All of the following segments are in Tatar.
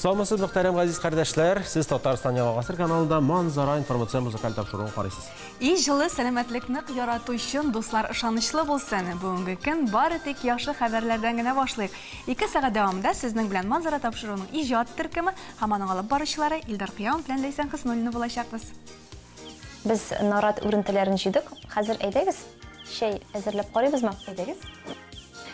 Саумысыз, мөхтәрәм газиз кардәшләр! Сез Татарстан Яңа гасыр каналында Манзара информацион музыкаль тапшыруын карыйсыз. И җылы сәламәтлек нык яратучы дуслар ышанычлы булсын. Бүгенге көн бары тик яхшы хәбәрләрдән генә башлыйк. 2 сәгать дәвамында сезнең белән Манзара тапшыруының иҗат төркеме һәм аның алып баручылары Илдар Кыямов белән Ләйсән Хөснуллина булачакбыз. Без нарат үрентеләрен җыйдык. Хәзер әйдәгез, чәй әзерләп карыйбызмы? Әйдәгез.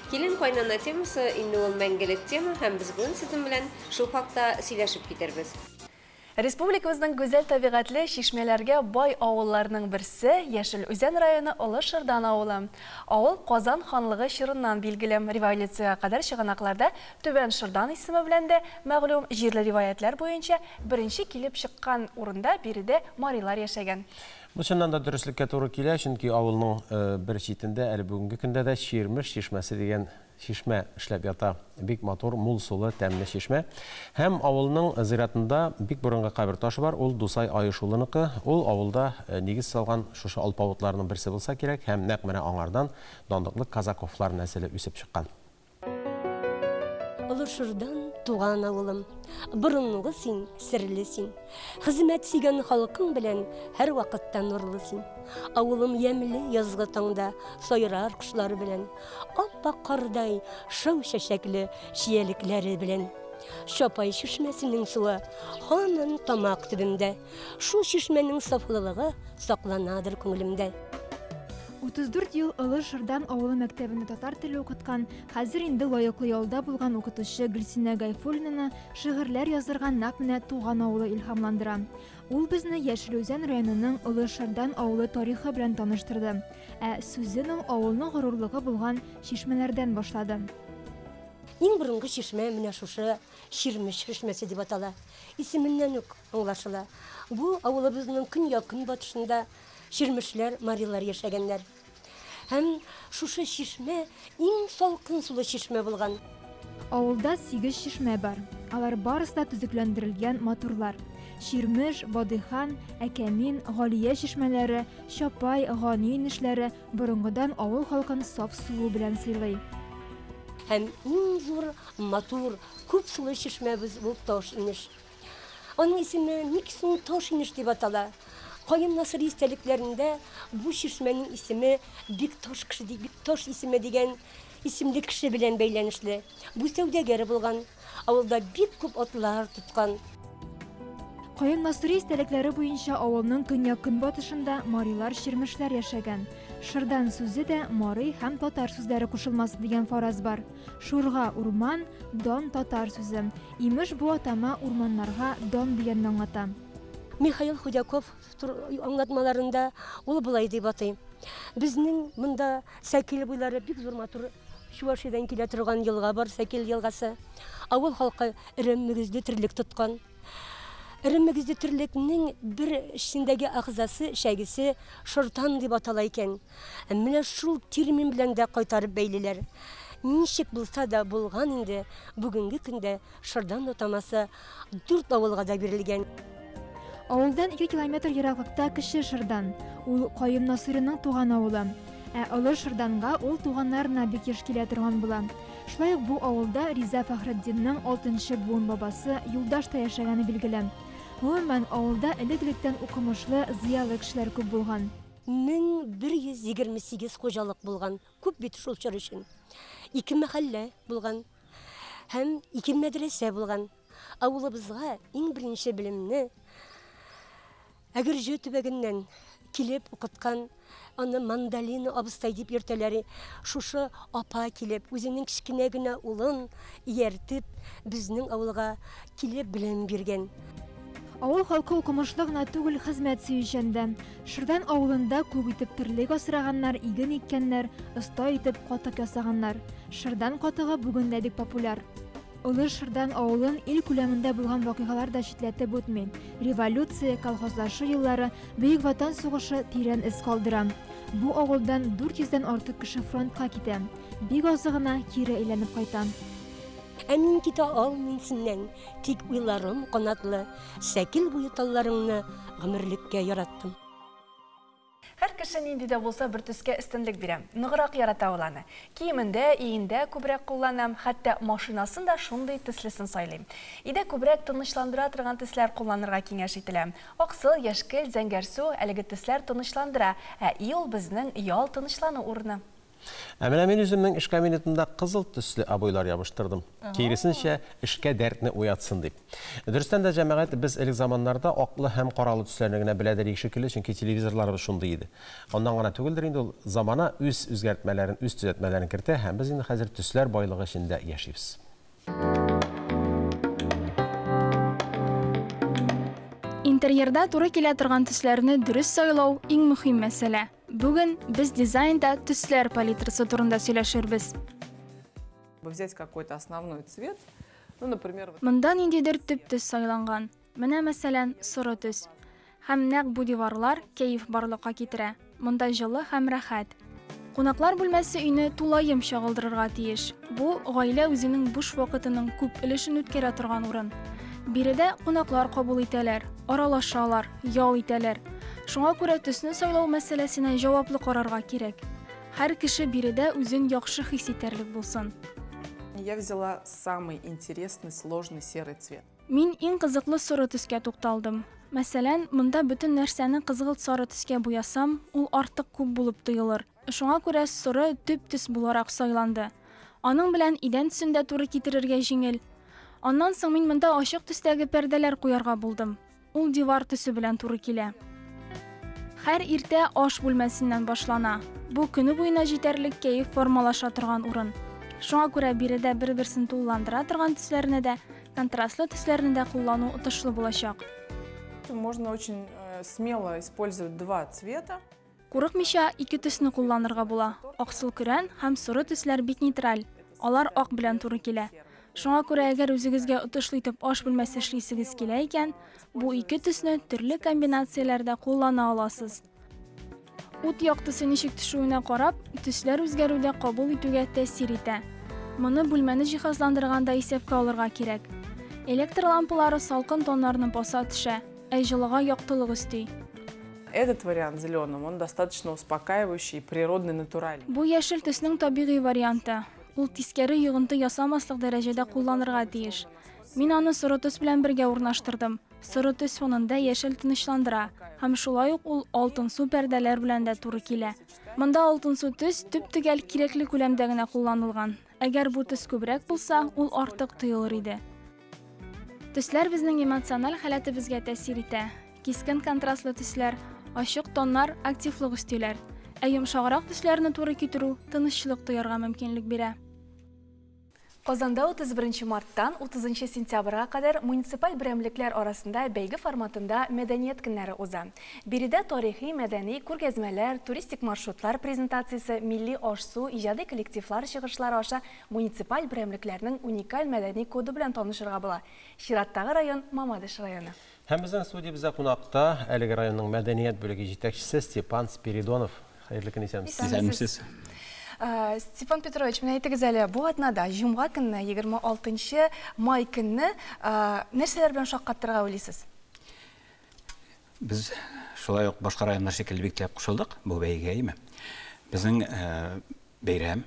Килен кайнана темасы инде ул мәңгелек тема һәм без бүген сезнең белән шул хакта сөйләшеп китербез. Республикабызның гүзәл табигатьле чишмәләргә бай авылларының берсе Яшел Үзән районы Олы Шырдан авылы. Авыл Казан ханлыгы чорыннан билгеле. Революциягә кадәр чыганакларда Түбән Шырдан исеме белән дә мәгълүм. Җирле риваятьләр буенча беренче килеп чыккан урында биредә марилар яшәгән. Бу чыннан да дөреслеккә туры килә, чөнки авылның бер читендә әле бүгенге көндә дә Чирмеш чишмәсе дигән чишмә эшләп ята. Бик матур, мул сулы, тәмле чишмә. Һәм авылның зиратында бик борынгы кабер ташы бар, ул Дусай Аешулыныкы. Ул авылда нигез салган шушы алпавытларның берсе булса кирәк, һәм нәкъ менә аңардан данлыклы Казаковлар нәселе үсеп чыккан. Олы Шырдан туган авылым, борынгы син, серле син. Хезмәт сөйгән халкың белән һәр вакытта нурлы син. Авылым ямьле язгы таңда сайрар кошлары белән, ап-ак кардай шау чәчәкле чиялекләре белән. Чапай чишмәсенең суы һаман тамак төбемдә. Шул чишмәнең сафлылыгы сакланадыр күңелемдә. 34 ел Олы Шырдан авылы мәктәбендә татар теле укыткан, хәзер инде лаеклы ялда булган укытучы Гөлсинә Гайфуллинаны шигырьләр язырга нәкъ менә туган авылы илһамландыра. Ул безне Яшел Үзән районының Олы Шырдан авылы тарихы белән таныштырды. Ә сүзен ул авылның горурлыгы булган чишмәләрдән башлады. Иң борынгы чишмә менә шушы Чирмеш чишмәсе дип атала. Исеменнән үк аңлашыла. Бу авылыбызның көньяк-көнбатышында чирмешләр, марилар яшәгәннәр. Һәм шушы чишмә иң салкын сулы чишмә булган. Авылда 8 чишмә бар. Алар барысы да төзекләндерелгән матурлар. Чирмеш, Бадыйхан, Әкәмин, Галия чишмәләре, Чапай, Гани инешләре борынгыдан авыл халкын саф суы белән сыйлый. Һәм иң зур, матур, күп сулы чишмәбез бу Таш инеш. Аның исеме ник соң Таш инеш дип атала? Каюм Насыйри истәлекләрендә бу чишмәнең исеме бик таш кеше, бик таш исеме дигән исемле кеше белән бәйләнешле. Бу сәүдәгәр булган, авылда бик күп атлар тоткан. Каюм Насыйри истәлекләре буенча авылның көньяк-көнбатышында марилар чирмешләр яшәгән. Шырдан сүзе дә мари һәм татар сүзләре кушылмасы дигән фараз бар. Шурга урман, дан татар сүзе. Имеш, бу атама урманнарга дан дигәнне аңлата. Михаил Худяков аңлатмаларында ул болай дип атый. Безнең монда Сәкил буйлары бик зур матур Чувашиядән килә торган елга бар, Сәкил елгасы. Авыл халкы эре мөгезле терлек тоткан. Эре мөгезле терлекнең бер эчендәге агзасы, шәгесе шортан дип атала икән. Менә шул термин белән дә кайтарып бәйлиләр. Ничек булса да булган инде, бүгенге көндә Шырдан атамасы 4 авылга да бирелгән. Авылдан 2 километр ераклыкта Кече Шырдан. Ул Каюм Насыйриның туган авылы. Ә Олы Шырданга ул туганнарына бик еш килә торган була. Шулай ук бу авылда Риза Фәхретдинның 6нчы буын бабасы Юлдаш та яшәгәне билгеле. Гомумән, авылда элек-электән укымышлы, зыялы кешеләр күп булган. 1128 хуҗалык булган, күп бит шул чор өчен. 2 мәхәллә булган һәм 2 мәдрәсә булган. Авылыбызга иң беренче белемне Әгерҗе төбәгеннән килеп укыткан, аны Мандолина абыстай дип йөртәләр. Шушы апа килеп, үзенең кечкенә генә улын ияртеп, безнең авылга килеп белем биргән. Авыл халкы укымышлы гына түгел, хезмәт сөючән дә. Шырдан авылында күп итеп терлек асраганнар, иген иккәннәр, оста итеп катык ясаганнар. Шырдан катыгы бүген дә бик популяр. Олы Шырдан авылын ил күләмендә булган вакыйгалар да читләтеп үтми. Революция, колхозлашу еллары, Бөек Ватан сугышы тирән эз калдыра. Бу авылдан 400дән артык кеше фронтка китә. Бик азы гына кире әйләнеп кайта. Ә мин китә алмыйм синнән, тик уйларым канатлы, Сәкил буе талларыңны гомерлеккә яраттым. Һәр кеше кеше нинди дә булса бер төскә өстенлек бирә. Ныграк ярата ул аны. Киемендә, өендә күбрәк куллана, хәтта машинасын да шундый төслесен сайлый. Өйдә күбрәк тынычландыра торган төсләр кулланырга киңәш ителә. Аксыл, яшькел, зәңгәрсу әлеге төсләр тынычландыра, ә өй ул безнең ял, тынычлану урыны. Ә менә мин үземнең эш кабинетында кызыл төсле обойлар ябыштырдым. Киресенчә, эшкә дәртне уятсын дип. Дөрестән дә, җәмәгать, без элек заманнарда аклы һәм каралы төсләрне генә белә идек шикелле, чөнки телевизорларыбыз шундый иде. Аннан гына түгелдер инде ул, замана үз үзгәртмәләрен, үз төзәтмәләрен кертә һәм без инде хәзер төсләр байлыгы эчендә яшибез. Интерьерда туры килә торган төсләрне дөрес сайлау иң мөһим мәсьәлә. Бүген без дизайнда төсләр палитрасы турында сөйләшербез. Взять какой-то основной цвет, ну, например, вот. Монда ниндидер төп төс сайланган. Менә, мәсәлән, соры төс. Һәм нәкъ бу диварлар кәеф барлыкка китерә. Монда җылы һәм рәхәт. Кунаклар бүлмәсе өйне тулаем чагылдырырга тиеш. Бу гаилә үзенең буш вакытының күп өлешен үткәрә торган урын. Биредә кунаклар кабул итәләр, аралашалар, ял итәләр. Шуңа күрә төсне сайлау мәсьәләсенә җаваплы карарга кирәк. Һәр кеше биредә үзен яхшы хис итәрлек булсын. Я взяла самый интересный, сложный серый цвет. Мин иң кызыклы соры төскә тукталдым. Мәсәлән, монда бөтен нәрсәне кызгылт сары төскә буясам, ул артык күп булып тоелыр. Шуңа күрә соры төп төс буларак сайланды. Аның белән идән төсен дә туры китерергә җиңел. Аннан соң мин монда ачык төстәге пәрдәләр куярга булдым. Ул дивар төсе белән туры килә. Һәр иртә аш бүлмәсеннән башлана. Бу көне буена җитәрлек кәеф формалаша торган урын. Шуңа күрә биредә бер-берсен тулыландыра торган төсләрне дә, контрастлы төсләрне дә куллану отышлы булачак. Можно очень смело использовать два цвета. Курыкмыйча ике төсне кулланырга була. Аксыл көрән һәм соры төсләр бик нейтраль. Алар ак белән туры килә. Шуңа күрә әгәр үзегезгә отышлы итеп аш бүлмәсе эшлисегез килә икән, бу ике төсне төрле комбинацияләрдә куллана аласыз. Ут яктысы ничек төшүенә карап, төсләр үзгәрү дә кабул итүгә тәэсир итә. Моны бүлмәне җиһазландырганда исәпкә алырга кирәк. Электр лампалары салкын тоннарны баса төшә, ә җылыга яктылык өсти. Этот вариант зеленым, он достаточно успокаивающий, природный, натуральный. Бу яшел төснең табигый варианты. Ул тискәре йогынты ясамаслык дәрәҗәдә кулланырга тиеш. Мин аны соры төс белән бергә урнаштырдым. Соры төс фонында яшел тынычландыра һәм шулай ук ул алтынсу пәрдәләр белән дә туры килә. Монда алтынсу төс төп-төгәл кирәкле күләмдә генә кулланылган. Әгәр бу төс күбрәк булса, ул артык тоелыр иде. Төсләр безнең эмоциональ халәтебезгә тәэсир итә. Кискен контрастлы төсләр, ачык тоннар активлык өстиләр. Ә йомшаграк төсләрне туры китерү тынычлык тоярга мөмкинлек бирә. Казанда 31 марттан 30 сентябрьгә кадәр муниципаль берәмлекләр арасында бәйге форматында мәдәният көннәре уза. Биредә тарихи, мәдәни күргәзмәләр, туристик маршрутлар презентациясе, милли аш-су, иҗади коллективлар чыгышлары аша муниципаль берәмлекләрнең уникаль мәдәни коды белән танышырга була. Чираттагы район Мамадыш районы. Һәм безнең студиябездә кунакта әлеге районның мәдәният бүлеге җитәкчесе Степан Спиридонов. Хәерле көн, исәнмесез. Исәнмесез. Степан Петрович, менә әйтегез әле, бу атнада җомга көнне, 26 май көнне нәрсәләр белән шаккатырырга уйлыйсыз? Без шулай ук башка районнар шикелле бик теләп кушылдык бу бәйгегә, әйеме? Безнең бәйрәм,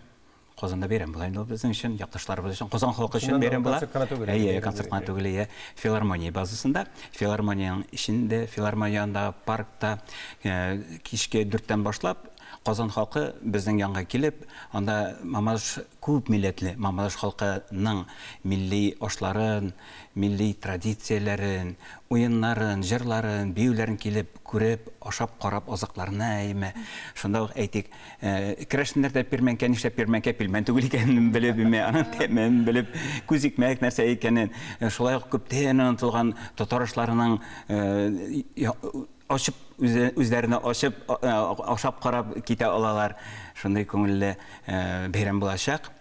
Казанда бәйрәм була инде ул безнең өчен, якташларыбыз өчен, Казан халкы өчен бәйрәм була. Әйе, концерт кына түгел, әйе. Филармония базасында, филармониянең эчендә, филармония янындагы паркта кичке 4-тән башлап Казан халкы безнең янга килеп, анда Мамадыш күп милләтле Мамадыш халкының милли ашларын, милли традицияләрен, уеннарын, җырларын, биюләрен килеп күреп, ашап, карап азыкларны, әйеме. Шунда ук әйтик, керәшеннәрдә пирмәнкә нишләп пирмәнкә пилмән түгел икәнен белеп, әйеме, аның тәмен белеп, күз икмәк нәрсә икәнен, шулай ук күптән онытылган татар ашларының ачып, үзләренә ачып, ашап карап китә алалар. Шундый күңелле бәйрәм булачак.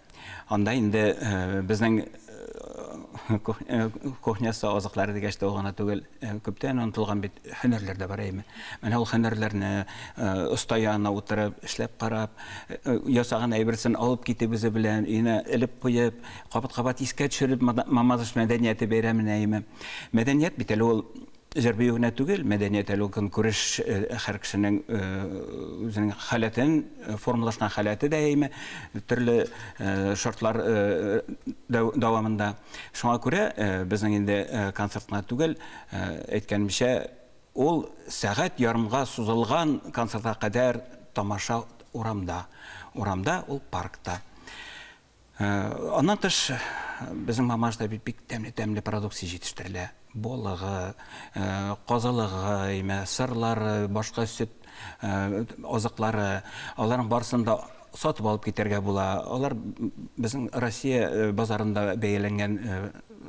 Анда инде безнең кухнясы азыклары дигәч тә ул гына түгел, күптән онытылган бит һөнәрләр дә бар, әйеме. Менә ул һөнәрләрне оста янына утырып, эшләп карап, ясаган әйберсен алып китеп үзе белән, өенә элеп куеп, кабат-кабат искә төшереп Мамадыш мәдәнияте бәйрәменә, әйеме. Мәдәният бит әле ул Җыр-бию генә түгел, мәдәният әле ул көнкүреш, һәр кешенең үзенең халәтен, формалашкан халәте дә әйме, төрле шартлар дәвамында. Шуңа күрә безнең инде концерт кына түгел, әйткәнемчә, ул сәгать ярымга сузылган концертка кадәр тамаша урамда. Урамда, ул паркта. Аннан тыш, безнең Мамадышта бит бик тәмле-тәмле продукция җитештерелә. Балыгы, казылыгы, имә, сырлары, башка сөт азыклары, аларның барысын да сатып алып китәргә була. Алар безнең Россия базарында бәяләнгән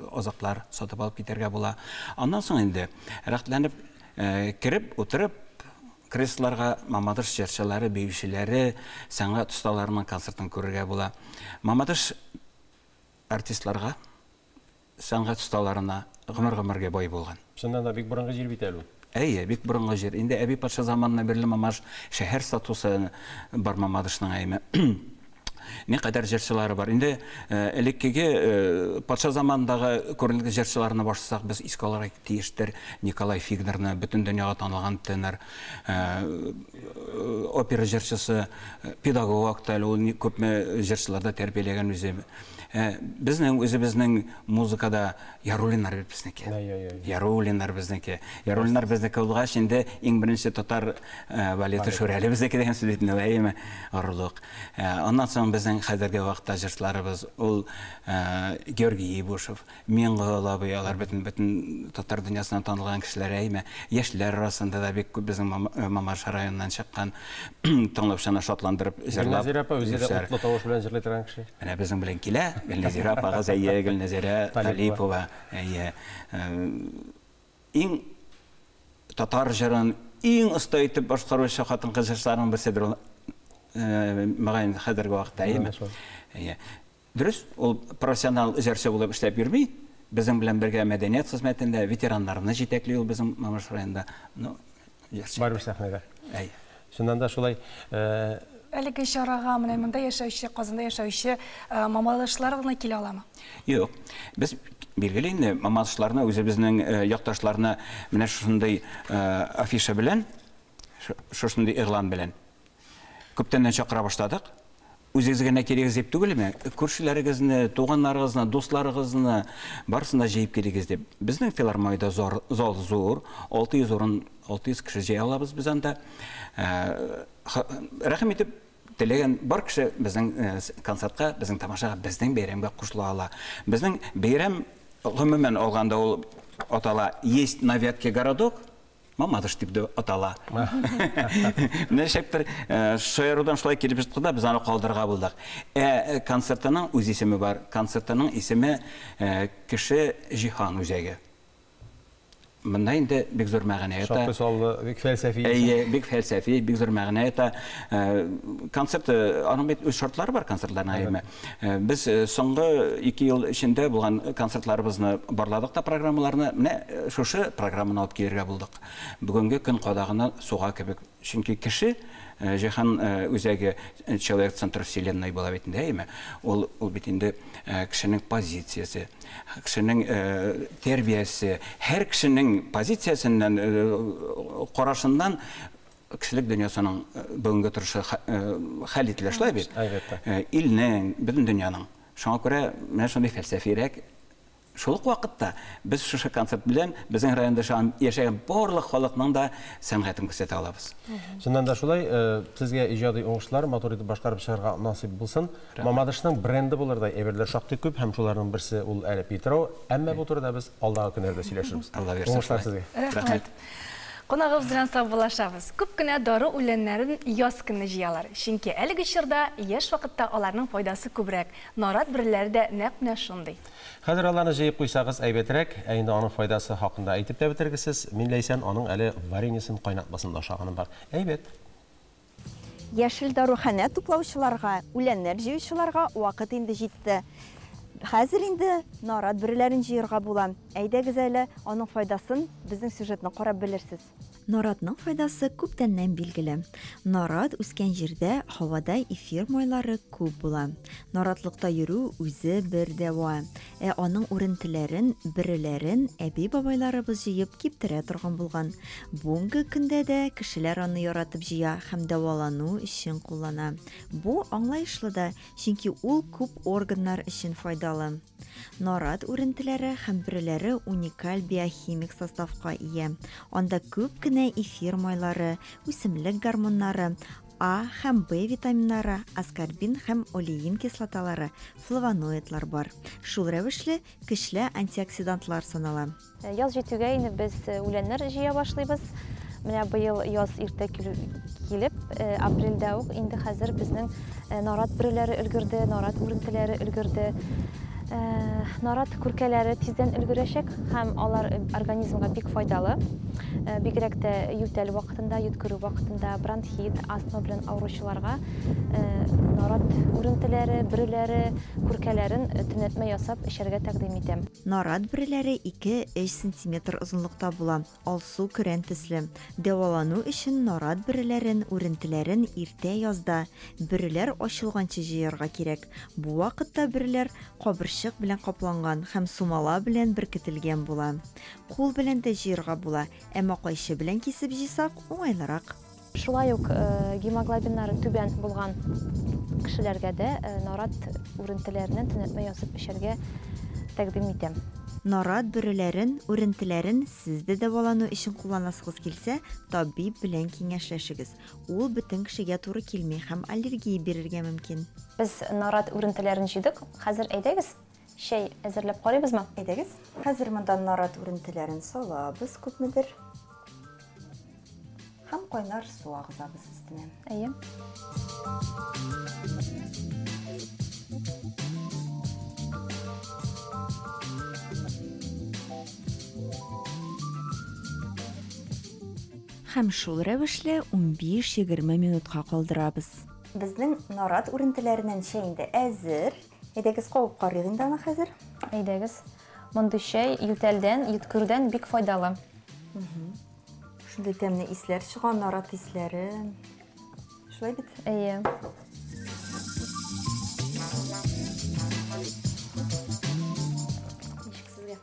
азыклар сатып алып китәргә була. Аннан соң инде рәхәтләнеп кереп, утырып, Креслоларга Мамадыш җырчылары, биючеләре, сәнгать осталарының концертын күрергә була. Мамадыш артистларга, сәнгать осталарына гомер-гомергә бай булган. Чыннан да, бик борынгы җир бит әле ул. Әйе, бик борынгы җир. Инде Әби патша заманыннан бирле Мамадыш шәһәр статусы бар Мамадышның, әйеме. Никадәр җырчылары бар. Инде элеккеге патша заманындагы күренекле җырчыларны башласак, без искә алырга тиештер Николай Фигнерны, бөтен дөньяга танылган тенор, опера җырчысы, педагог та әле ул күпме җырчылар да тәрбияләгән үзе. Безнең үзебезнең музыкада Яруллиннар бит безнеке. Яруллиннар безнеке. Яруллиннар безнеке булгач, инде иң беренче татар балеты Шүрәле безнеке дигән сүз бит инде, әйеме? Горурлык. Аннан соң безнең хәзерге вакытта җырчыларыбыз ул Георгий Ибушев, Миңгол абый, алар бөтен бөтен татар дөньясына танылган кешеләр, әйме. Яшьләр арасында да бик күп безнең Мамадыш районыннан чыккан тыңлаучыны шатландырып җырлап. Гөлнәзирә апа үзе дә утлы тавыш белән җырлый торган кеше. Менә безнең белән килә Гөлнәзирә апагыз, әйе, Гөлнәзирә Талипова, әйе. Иң татар җырын иң оста итеп башкаручы хатын-кыз җырчыларның берседер ул. Мөгаен, хәзерге вакытта, әйеме? Әйе. Дөрес, ул профессионал җырчы булып эшләп йөрми. Безнең белән бергә мәдәният хезмәтендә ветераннарны җитәкли ул безнең Мамадыш районында. Ну, җырчы. Барыбер сәхнәдә. Әйе. Чыннан да шулай. Әлеге чарага менә монда яшәүче, Казанда яшәүче мамадышлар гына килә аламы? Юк. Без, билгеле инде, мамадышларны, үзебезнең якташларны менә шушындый афиша белән, шушындый игълан белән күптәннән чакыра башладык. Үзегез генә килегез дип түгелме? Күршеләрегезне, туганнарыгызны, дусларыгызны барысын да җыеп килегез дип. Безнең филармониядә зал зур, 600 урын, 600 кеше җыя алабыз без анда. Рәхим итеп, теләгән бар кеше безнең концертка, безнең тамашага, безнең бәйрәмгә кушыла ала. Безнең бәйрәм гомумән алганда ул атала Есть на Вятке городок, Мамадыш дип дә атала. Ничектер шаярудан шулай килеп чыкты да, без аны калдырырга булдык. Ә концертының үз исеме бар. Концертының исеме Кеше җиһан үзәге. Монда инде бик зур мәгънә ята. Шактый саллы, бик фәлсәфи. Әйе, бик фәлсәфи, бик зур мәгънә ята. Концерт, аның бит үз шартлары бар концертларның, әйеме? Без соңгы 2 ел эчендә булган концертларыбызны барладык та программаларны. Менә шушы программаны алып килергә булдык. Бүгенге көн кадагына суга кебек. Чөнки кеше җиһан үзәге, человек центр вселенной була бит инде, әйеме? Ул, ул бит инде кешенең позициясе, кешенең тәрбиясе, һәр кешенең позициясеннән, карашыннан кешелек дөньясының бүгенге торышы хәл ителә, шулай бит? Әлбәттә. Илнең, бөтен дөньяның. Шуңа күрә менә шундый фәлсәфирәк. Шул ук вакытта без шушы концерт белән безнең районда яшәгән барлык халыкның да сәнгатен күрсәтә алабыз. Чыннан да шулай, сезгә иҗади уңышлар, матур итеп башкарып чыгарга насыйп булсын. Мамадышның бренды булырдай әйберләр шактый күп һәм шуларның берсе ул әле Питрау. Әмма бу турыда без алдагы көннәрдә сөйләшербез. Алла бирсә. Уңышлар сезгә. Рәхмәт. Кунагыбыз белән саубуллашабыз. Күп кенә дару үләннәрен яз көне җыялар. Чөнки әлеге чорда, яшь вакытта аларның файдасы күбрәк. Нарат бөреләре дә нәкъ менә шундый. Хәзер аларны җыеп куйсагыз әйбәтрәк, ә инде аның файдасы хакында әйтеп тә бетергесез. Мин Ләйсән аның әле вареньесын, кайнатмасын да ашаганым бар. Әйбәт. Яшел даруханә туплаучыларга, үләннәр җыючыларга вакыт инде җитте. Хәзер инде нарат бөреләрен җыерга була. Әйдәгез әле, аның файдасын безнең сюжетны карап белерсез. Наратның файдасы күптәннән билгеле. Нарат үскән җирдә һавада эфир майлары күп була. Наратлыкта йөрү үзе бер дәва. Ә аның үрентеләрен, бөреләрен әби-бабайларыбыз җыеп киптерә торган булган. Бүгенге көндә дә кешеләр аны яратып җыя һәм дәвалану өчен куллана. Бу аңлаешлы да, чөнки ул күп органнар өчен файдалы. Нарат үрентеләре һәм бөреләре уникаль биохимик составка ия. Анда күп кенә эфир майлары, үсемлек гормоннары, А һәм В витаминнары, аскорбин һәм олеин кислоталары, флавоноидлар бар. Шул рәвешле көчле антиоксидантлар санала. Яз җитүгә инде без үләннәр җыя башлыйбыз. Менә быел яз иртә килеп, апрельдә үк инде хәзер безнең нарат бөреләре өлгерде, нарат үрентеләре өлгерде. Нарат күркәләре тиздән өлгерәчәк һәм алар организмга бик файдалы. Бигрәк тә ютәл вакытында, йөткерү вакытында, бронхит, астма белән авыручыларга нарат үрентеләре, бөреләре, күркәләрен төнәтмә ясап эчәргә тәкъдим итәм. Нарат бөреләре 2-3 сантиметр озынлыкта була, алсу көрән төсле. Дәвалану өчен нарат бөреләрен, үрентеләрен иртә язда, бөреләр ачылганчы җыярга кирәк. Бу вакытта бөреләр кабырчык белән капланган һәм сумала белән беркетелгән була. Кул белән дә җыярга була, әмма кайчы белән кисеп җыйсак уңайлырак. Шулай ук гемоглобиннары түбән булган кешеләргә дә нарат үрентеләреннән төнәтмә ясап эчәргә тәкъдим итәм. Нарат бөреләрен, үрентеләрен сез дә дәвалану өчен кулланасыгыз килсә, табиб белән киңәшләшегез. Ул бөтен кешегә туры килми һәм аллергия бирергә мөмкин. Без нарат үрентеләрен җыйдык. Хәзер әйдәгез, чәй әзерләп карыйбызмы? Әйдәгез. Хәзер монда нарат үрентеләрен салабыз күпмедер. Һәм кайнар су агызабыз өстенә. Әйе. Һәм шул рәвешле 15-20 минутка калдырабыз. Безнең нарат үрентеләреннән чәй инде әзер. Әйдәгез, кабып карыйк инде аны хәзер. Әйдәгез. Мондый чәй ютәлдән, йөткерүдән бик файдалы. Шундый тәмле исләр чыга, нарат исләре. Шулай бит? Әйе. Ничек сезгә?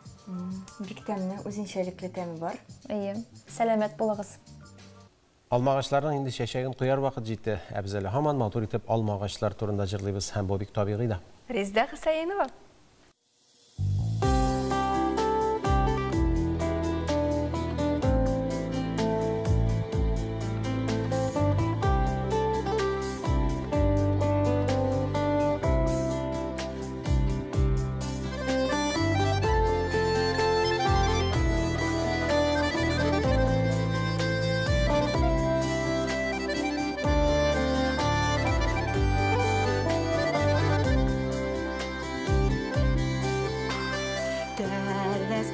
Бик тәмле, үзенчәлекле тәме бар. Әйе. Сәламәт булыгыз. Алмагачларның инде чәчәген кояр вакыт җитте. Ә без әле һаман матур итеп алмагачлар турында җырлыйбыз һәм бу бик табигый да. Резеда Хөсәенова.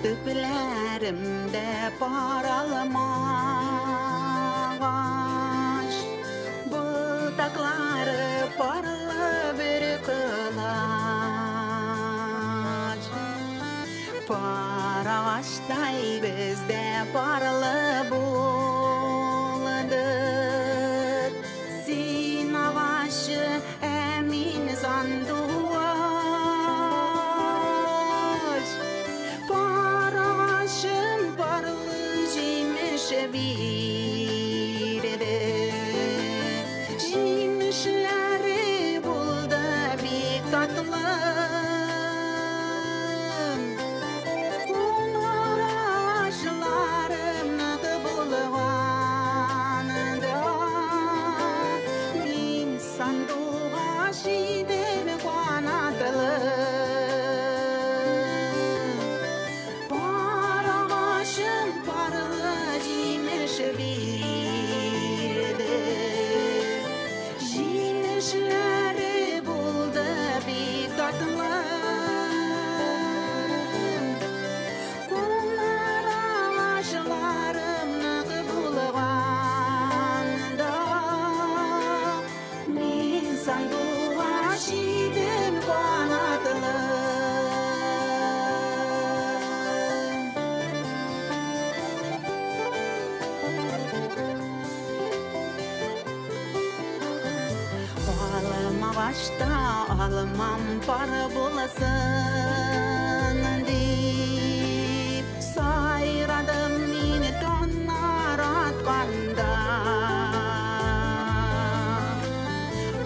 Төпләремдә пар алмагач, ботаклары парлы бер кылач. Пар агачтай бездә парлы булдык. Син агачы, ә мин сандугач. Бирде җимешләре булды бик татлы. Кунар агачларым нык булганда, мин сандугач идем канатлы. Пар агачым парлы җимеш Агачта алмам пар булсын дип, сайрадым мин таңнар атканда.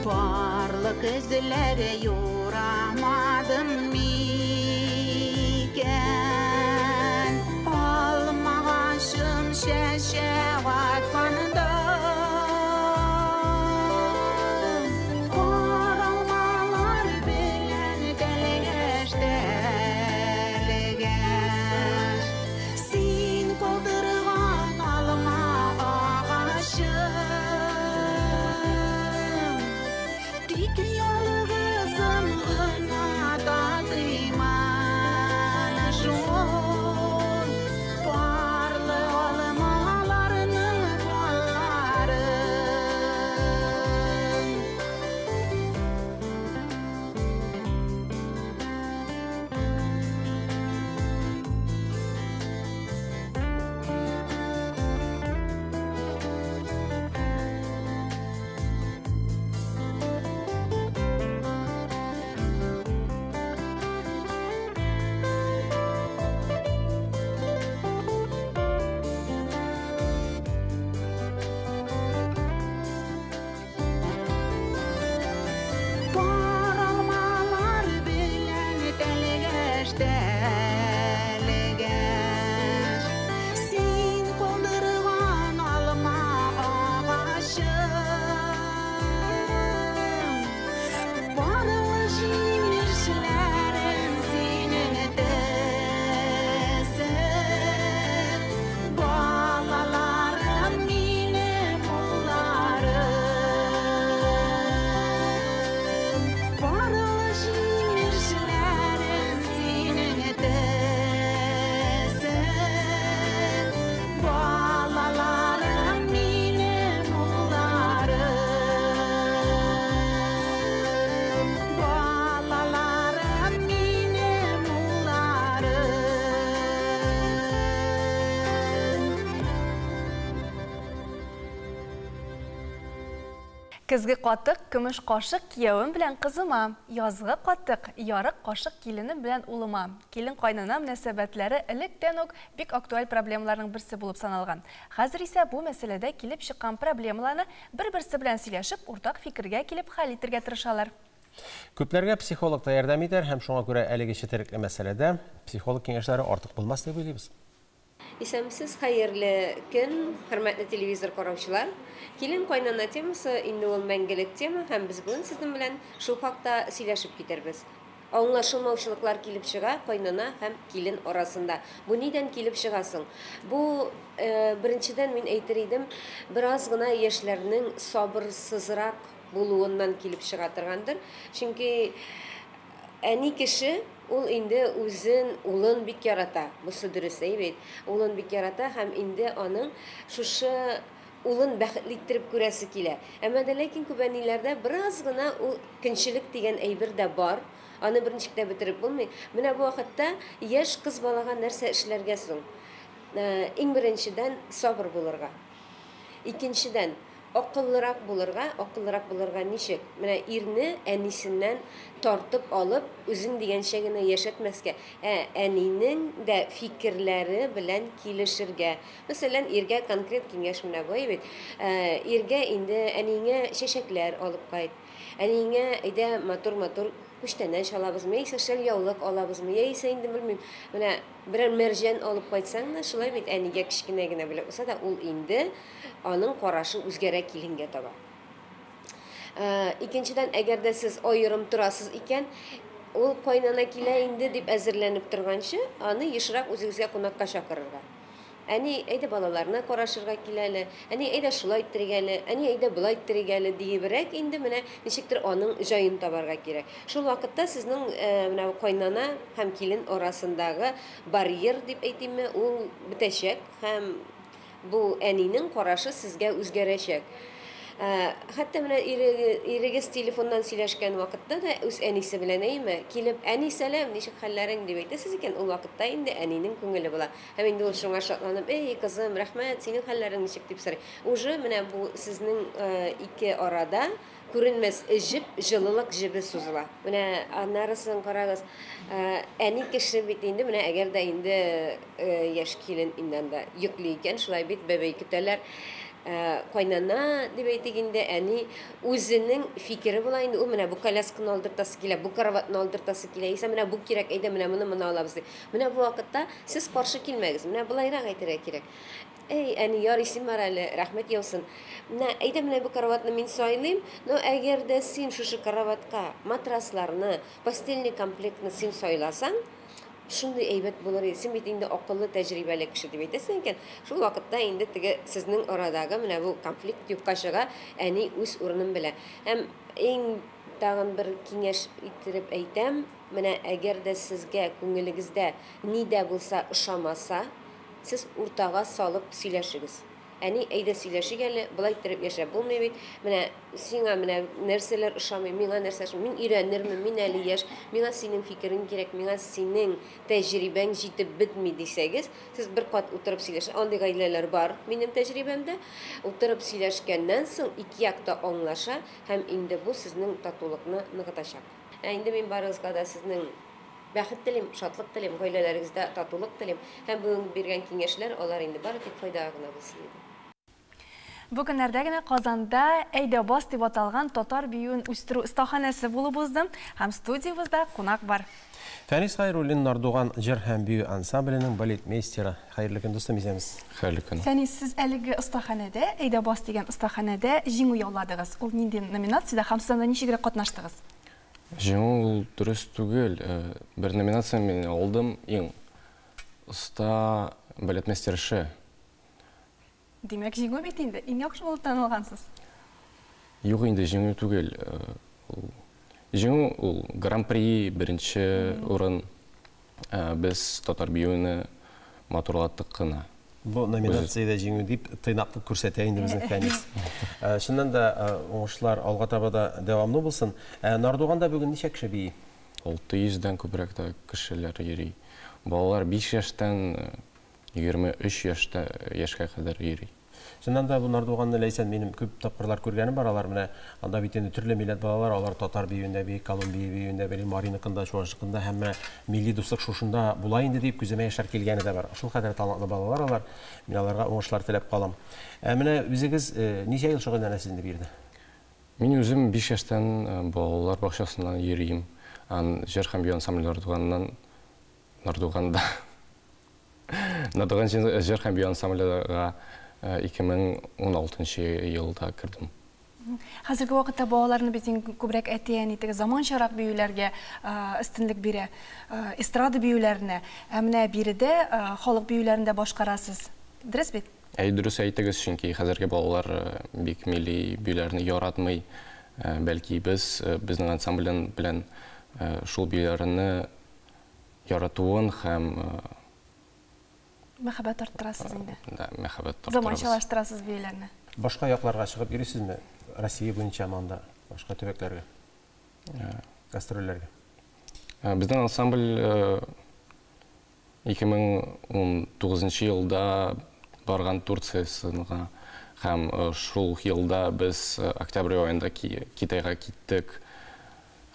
Парлы көзләре юрамадым микән? Алмагачым чәчәк атканда, каралмалар белән тәлгәш тәлгәш. Син калдырган алма агачым, тик ялгызым гына татыймын шул парлы алмаларның балларын. Пар алмалар белән тәлгәш тәлгәш. Син калдырган алма агачым, барлы җимешләрем синең төсең, балаларым минем улларым. Барлы җимешләрем синең төсең, балаларым минем улларым. Балаларым минем улларым. Көзге катык, көмеш кашык киявем белән кызыма, язгы катык, ярык кашык киленем белән улыма. Килен кайнана мөнәсәбәтләре электән үк бик актуаль проблемаларның берсе булып саналган. Хәзер исә бу мәсьәләдә килеп чыккан проблемаларны бер-берсе белән сөйләшеп, уртак фикергә килеп хәл итәргә тырышалар. Күпләргә психолог та ярдәм итәр һәм шуңа күрә әлеге четерекле мәсьәләдә психолог киңәшләре артык булмас дип уйлыйбыз. Исәнмесез, хәерле көн, хөрмәтле телевизор караучылар. Килен кайнана темасы инде ул мәңгелек тема һәм без бүген сезнең белән шул хакта сөйләшеп китербез. Аңлашылмаучылыклар килеп чыга кайнана һәм килен арасында. Бу нидән килеп чыга соң? Бу беренчедән мин әйтер идем, бераз гына яшьләрнең сабырсызрак булуыннан килеп чыга торгандыр. Чөнки әни кеше ул инде үзен, улын бик ярата. Бусы дөрес, әй бит. Улын бик ярата һәм инде аның шушы улын бәхетле иттереп күрәсе килә. Әмма дә ләкин күп әниләрдә бераз гына ул көнчелек дигән әйбер дә бар. Аны берничек тә бетереп булмый. Менә бу вакытта яшь кыз балага нәрсә эшләргә соң? Иң беренчедән сабыр булырга. Икенчедән акыллырак булырга, акыллырак булырга ничек? Менә ирне әнисеннән тартып алып, үзең дигәнчә генә яшәтмәскә, ә әнинең дә фикерләре белән килешергә. Мәсәлән, иргә конкрет киңәш менә бу бит. Иргә инде әниеңә чәчәкләр алып кайт. Әниеңә әйдә матур-матур күчтәнәч алабызмы, яисә шәл-яулык алабызмы, яисә инде белмим, менә берәр мәрҗән алып кайтсаң да, шулай бит әнигә кечкенә генә бүләк булса да, ул инде аның карашы үзгәрә киленгә таба. Икенчедән, әгәр дә сез аерым торасыз икән, ул кайнана килә инде дип әзерләнеп торганчы, аны ешрак үзегезгә кунакка чакырырга. Әни, әйдә балаларына карашырга кил әле, әни, әйдә шулай иттерик әле, әни, әйдә болай иттерик әле диебрәк инде менә ничектер аның җаен табарга кирәк. Шул вакытта сезнең менә кайнана һәм килен арасындагы барьер дип әйтимме, ул бетәчәк һәм бу әнинең карашы сезгә үзгәрәчәк. Хәтта менә ирегез телефоннан сөйләшкән вакытта да үз әнисе белән әйме, килеп, әни сәлам, ничек хәлләрең дип әйтәсез икән, ул вакытта инде әнинең күңеле була. Һәм инде ул шуңа шатланып, эй, кызым, рәхмәт, синең хәлләрең ничек дип сорый. Уже менә бу сезнең ике арада күренмәс җеп, җылылык җебе сузыла. Менә аннары соң карагыз, әни кеше бит инде, менә әгәр дә инде яшь килен инде анда йөкли икән, шулай бит, бәбәй көтәләр. Кайнана дип әйтик инде, әни үзенең фикере була инде, ул менә бу колясканы алдыртасы килә, бу караватны алдыртасы килә, яисә менә бу кирәк, әйдә менә моны моны алабыз дип. Менә бу вакытта сез каршы килмәгез, менә болайрак әйтергә кирәк. Әй, әни, ярый, син бар әле, рәхмәт яусын. Менә, әйдә менә бу караватны мин сайлыйм, но әгәр дә син шушы караватка матрасларны, постельный комплектны син сайласаң, шундый әйбәт булыр иде, син бит инде акыллы, тәҗрибәле кеше дип әйтәсең икән, шул вакытта инде теге сезнең арадагы менә бу конфликт юкка чыга, әни үз урынын белә. Һәм иң тагын бер киңәш иттереп әйтәм, менә әгәр дә сезгә күңелегездә ни дә булса ошамаса, сез уртага салып сөйләшегез. Әни, әйдә сөйләшик әле, болай иттереп яшәп булмый бит. Менә сиңа менә нәрсәләр ошамый, миңа нәрсә ошамый. Мин өйрәнермен, мин әле яшь, миңа синең фикерең кирәк, миңа синең тәҗрибәң җитеп бетми дисәгез, сез бер кат утырып сөйләш. Андый гаиләләр бар минем тәҗрибәмдә. Утырып сөйләшкәннән соң ике як та аңлаша һәм инде бу сезнең татулыкны ныгытачак. Ә инде мин барыгызга да сезнең бәхет телим, шатлык телим, гаиләләрегездә татулык телим. Һәм бүген биргән киңәшләр алар инде бары тик файдага гына булсын иде. Бу көннәрдә генә Казанда Әйдә бас дип аталган татар биюен үстерү остаханәсе булып узды һәм студиябездә кунак бар. Фәнис Хайруллин Нардуган җыр һәм бию ансамбленең балетмейстеры. Хәерле көн, дустым, исәнмесез. Хәерле көн. Фәнис, сез әлеге остаханәдә, Әйдә бас дигән остаханәдә җиңү яуладыгыз. Ул нинди номинациядә һәм сез анда ничегрәк катнаштыгыз? Җиңү ул дөрес түгел. Бер номинация мин алдым, иң оста балетмейстершы. Димәк, җиңү бит инде, иң яхшы булып танылгансыз. Юк инде, җиңү түгел. Җиңү ул гран-при, беренче урын. Без татар биюне матурлаттык кына. Бу номинациядә җиңү дип тыйнаклык күрсәтә инде безнең Фәнис. Чыннан да уңышлар алга таба да дәвамлы булсын. Нардуганда бүген ничә кеше бии? 600дән күбрәк тә кешеләр йөри. Балалар 5 яшьтән 23 яшьтә яшькә кадәр йөри. Чыннан да бу Нардуганны Ләйсән минем күп тапкырлар күргәнем бар. Алар менә анда бит инде төрле милләт балалар, алар татар биюендә бии, Колумбия биюендә бии, Мариныкында, Чуашныкында һәм менә милли дуслык шушында була инде дип күземә яшьләр килгәне дә бар. Шул кадәр талантлы балалар алар. Мин аларга уңышлар теләп калам. Ә менә үзегез ничә ел шөгыльләнәсез инде биредә? Мин үзем 5 яшьтән балалар бакчасыннан йөрим. Ан җыр һәм бию ансамбле Нардуганнан Нардуганда. Нардуган җыр һәм бию ансамблега 2016 елда кердем. Хәзерге вакытта балаларны бит инде күбрәк әти-әни теге заманчарак биюләргә өстенлек бирә, эстрада биюләренә. Ә менә биредә халык биюләрен дә башкарасыз. Дөрес бит? Әй, дөрес әйтегез, чөнки хәзерге балалар бик милли биюләрне яратмый. Бәлки без безнең ансамбль белән шул биюләрне яратуын һәм мәхәббәт арттырасыз инде. Да, мәхәббәт арттырабыз. Заманчалаштырасыз биюләрне. Башка якларга чыгып йөрисезме? Россия буенча монда, башка төбәкләргә? Гастрольләргә? Безнең ансамбль 2019 елда барган Турциясенә һәм шул елда без октябрь аенда Китайга киттек.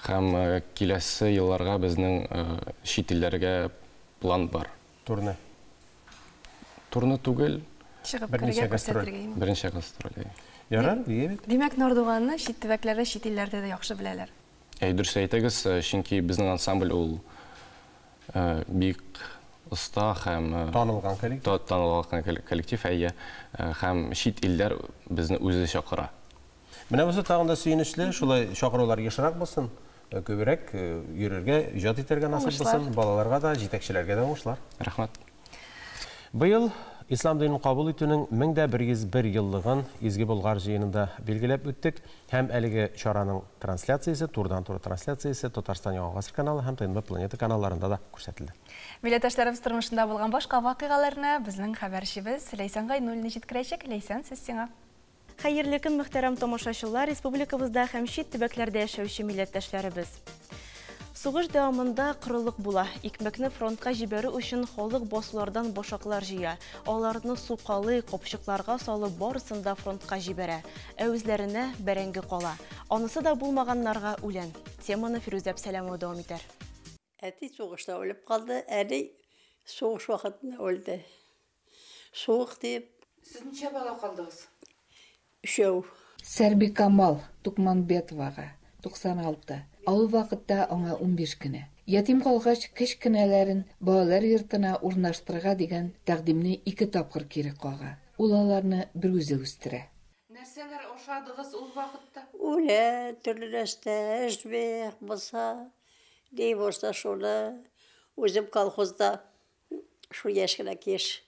Һәм киләсе елларга безнең чит илләргә план бар. Турне? Турны түгел. Чыгып керергә, күрсәтергә. Берничә гастроль. Ярар, бие бит. Димәк, Нардуганны чит төбәкләрдә, чит илләрдә дә яхшы беләләр. Әй, дөрес әйтегез, чөнки безнең ансамбль ул бик оста һәм танылган коллектив. Танылган коллектив, әйе. Һәм чит илләр безне үзе чакыра. Менә бусы тагын да сөенечле, шулай чакырулар ешрак булсын, күбрәк йөрергә, иҗат итәргә насыйп булсын, балаларга да, җитәкчеләргә дә уңышлар. Рәхмәт. Быел Ислам динен кабул итүнең 1101 еллыгын Изге Болгар җыенында билгеләп үттек һәм әлеге чараның трансляциясе, турыдан-туры трансляциясе Татарстан Яңа Гасыр каналы һәм ТНВ Планета каналларында да күрсәтелде. Милләттәшләребез тормышында булган башка вакыйгаларны безнең хәбәрчебез Ләйсән Гайнуллина җиткерәчәк. Ләйсән, сүз сиңа. Хәерле көн, мөхтәрәм тамашачылар, республикабызда һәм чит төбәкләрдә яшәүче милләттәшләребез. Сугыш дәвамында корылык була. Икмәкне фронтка җибәрү өчен халык басулардан башаклар җыя. Аларны сукалый, капчыкларга салып барысын да фронтка җибәрә. Ә үзләренә бәрәңге кала. Анысы да булмаганнарга үлән. Теманы Фирүзә Әпсәләмова дәвам итәр. Әти сугышта үлеп калды, әни сугыш вакытында үлде. Суык дип. Сез ничә бала калдыгыз? Өчәү. Сәрбикамал Тукманбетовага, 96, ә ул вакытта аңа 15 кенә. Ятим калгач, кечкенәләрен балалар йортына урнаштырырга дигән тәкъдимне ике тапкыр кире кага. Ул аларны берүзе үстерә. Нәрсәләр ашадыгыз ул вакытта? Үлән, төрле нәрсә, эжмех булса, ни булса шуны. Үзем колхозда шул яшь кенә кеш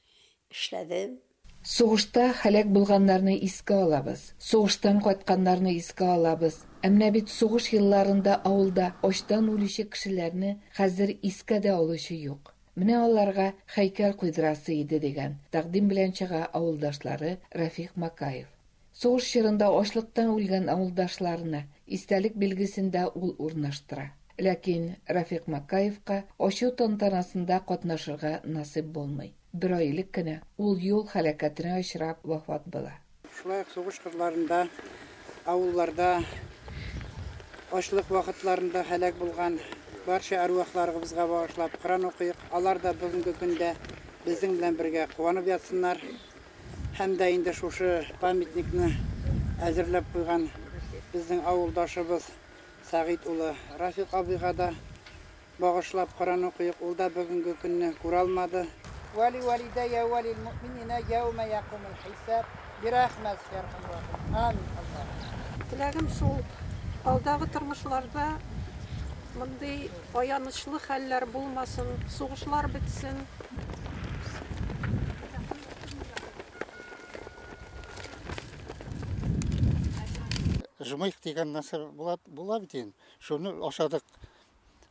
эшләдем. Сугышта һәлак булганнарны искә алабыз, сугыштан кайтканнарны искә алабыз. Ә менә бит сугыш елларында авылда ачтан үлүче кешеләрне хәзер искә дә алучы юк. Менә аларга һәйкәл куйдырасы иде, дигән тәкъдим белән чыга авылдашлары Рәфыйк Макаев. Сугыш чорында ачлыктан үлгән авылдашларына истәлек билгесен дә ул урнаштыра. Ләкин Рәфыйк Макаевка ачу тантанасында катнашырга насыйп булмый. Бер ай элек кенә ул юл һәлакәтенә очрап вафат була. Шулай ук сугыш кырларында, авылларда ачлык вакытларында һәлак булган барча әрвахларыбызга багышлап Коръән укыйк. Алар да бүгенге көндә безнең белән бергә куанып ятсыннар. Һәм дә инде шушы памятникны әзерләп куйган безнең авылдашыбыз Сәгыйть улы Рафик абыйга да багышлап Коръән укыйк, ул да бүгенге көнне күрә алмады. Вә ли вәлидәйә вә лил мөэмининә яүмә якумул хисаб бирәхмәтик йә әрхәмәр рахимин. Амин. Аллаһу. Теләгем шул, алдагы тормышларда мондый аянычлы хәлләр булмасын, сугышлар бетсен. Жмых дигән нәрсә була, була бит инде. Шуны ашадык.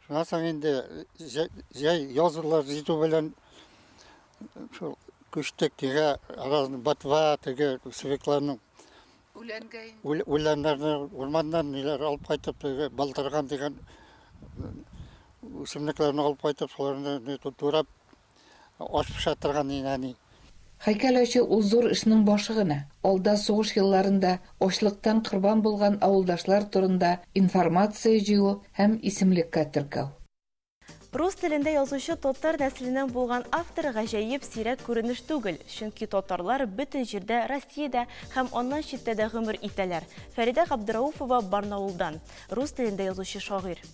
Шуннан соң инде җәй язлар җитү белән шул күчтек тегә разный ботва, теге свекланың Үләнгә инде. Үләннәрне урманнан ниләр алып кайтып, теге балтырган дигән үсемлекләрне алып кайтып, шуларны турап аш пешә торган әни. Һәйкәл ачу ул зур эшнең башы гына. Алда сугыш елларында ачлыктан корбан булган авылдашлар турында информация җыю һәм исемлеккә теркәү. Рус телендә язучы татар нәселеннән булган автор гаҗәеп сирәк күренеш түгел, чөнки татарлар бөтен җирдә Россиядә һәм аннан читтә дә гомер итәләр. Фәридә Габдрауфова Барнаулдан, рус телендә язучы шагыйрь.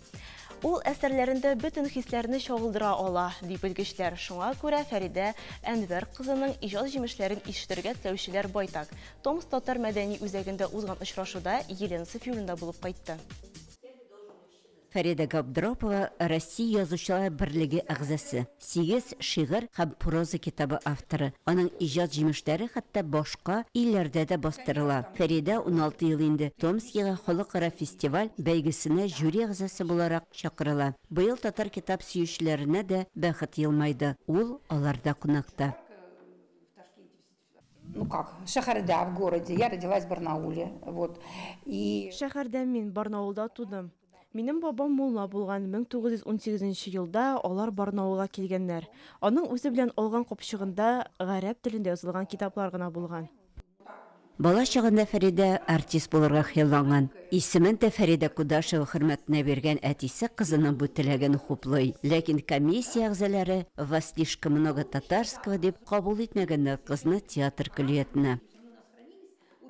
Ул әсәрләрендә бөтен хисләрне чагылдыра ала, ди белгечләр. Шуңа күрә Фәридә Әнвәр кызының иҗат җимешләрен ишетергә теләүчеләр байтак. Томск татар мәдәни үзәгендә узган очрашуда Елена Сафиуллина булып кайтты. Фәридә Габдрапова Россия Язучылар берлеге әгъзасы, сигез шигырь һәм проза китабы авторы. Аның иҗат җимешләре хәтта башка илләрдә дә бастырыла. Фәридә 16 ел инде Томскига халыкара фестиваль бәйгесенә жюри әгъзасы буларак чакырыла. Быел татар китап сөючеләренә дә бәхет елмайды. Ул аларда кунакта. Ну как, шәһәрдә, в городе. Я родилась в Барнауле. Вот. И... Шәһәрдә мин Барнаулда тудым. Минем бабам мулла булган 1918 елда алар Барнаулга килгәннәр. Аның үзе белән алган капчыгында гарәп телендә язылган китаплар гына булган. Бала чагында Фәридә артист булырга хыялланган. Исемен дә Фәридә Кудашева хөрмәтенә биргән әтисе кызының бу теләген хуплый. Ләкин комиссия әгъзалары «Вас слишком много татарского» дип кабул итмәгәннәр кызны театр көллиятенә.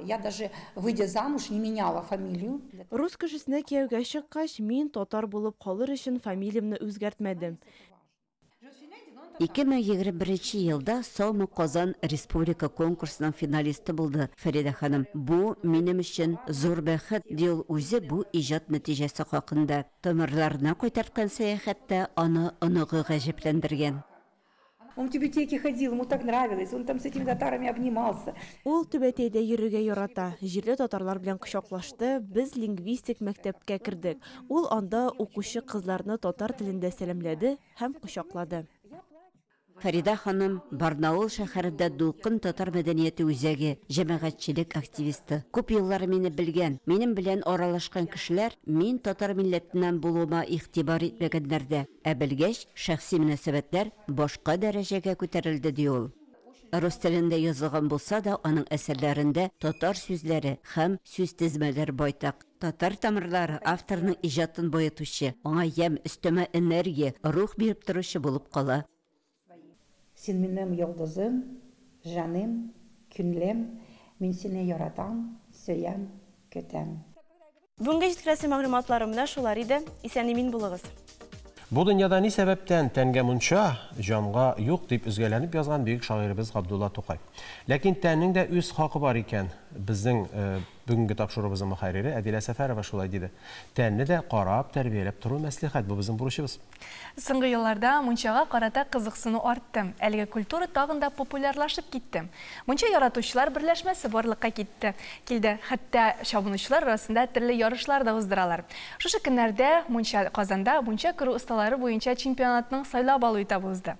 Я даже, выйдя замуж, не меняла фамилию. Рус кешесенә кияүгә чыккач, мин татар булып калыр өчен фамилиямне үзгәртмәдем. 2021 елда Саумы Казан республика конкурсының финалисты булды Фәридә ханым. Бу минем өчен зур бәхет, ди ул үзе бу иҗат нәтиҗәсе хакында. Тамырларына кайтарткан сәяхәттә аны оныгы гаҗәпләндергән. Он в Тюбетейке ходил, ему так нравилось, он там с этими татарами обнимался. Ул Түбәтәйдә йөрергә ярата, җирле татарлар белән кочаклашты, без лингвистик мәктәпкә кердек. Ул анда укучы кызларны татар телендә сәламләде һәм кочаклады. Фәридә ханым Барнаул шәһәрендә Дулкын татар мәдәнияте үзәге җәмәгатьчелек активисты. Күп еллар мине белгән, минем белән аралашкан кешеләр мин татар милләтеннән булуыма игътибар итмәгәннәр дә, ә белгәч, шәхси мөнәсәбәтләр башка дәрәҗәгә күтәрелде, ди ул. Рус телендә язылган булса да, аның әсәрләрендә татар сүзләре һәм сүзтезмәләр байтак. Татар тамырлары авторның иҗатын баетучы, аңа ямь, өстәмә энергия, рух биреп торучы булып кала. Син минем йолдызым, җаным, күнлем, мин сине яратам, сөям, көтәм. Бүгенге җиткерәсе мәгълүматларым менә шулар иде. Исән-имин булыгыз. Бу дөньяда ни сәбәптән тәнгә мунча, җанга юк, дип өзгәләнеп язган бөек шагыйребез Габдулла Тукай. Ләкин тәннең дә үз хакы бар икән. Безнең бүгенге тапшыруыбызның мөхәррире Әдилә Сәфәрова шулай диде. Тәнне дә карап, тәрбияләп тору мәслихәт, бу безнең бурычыбыз. Соңгы елларда мунчага карата кызыксыну артты. Әлеге культура тагын да популярлашып китте. Мунча яратучылар берләшмәсе барлыкка китте, килде. Хәтта чабынучылар арасында төрле ярышлар да уздыралар. Шушы көннәрдә мунча Казанда мунча керү осталары буенча чемпионатның сайлап алу этабы узды.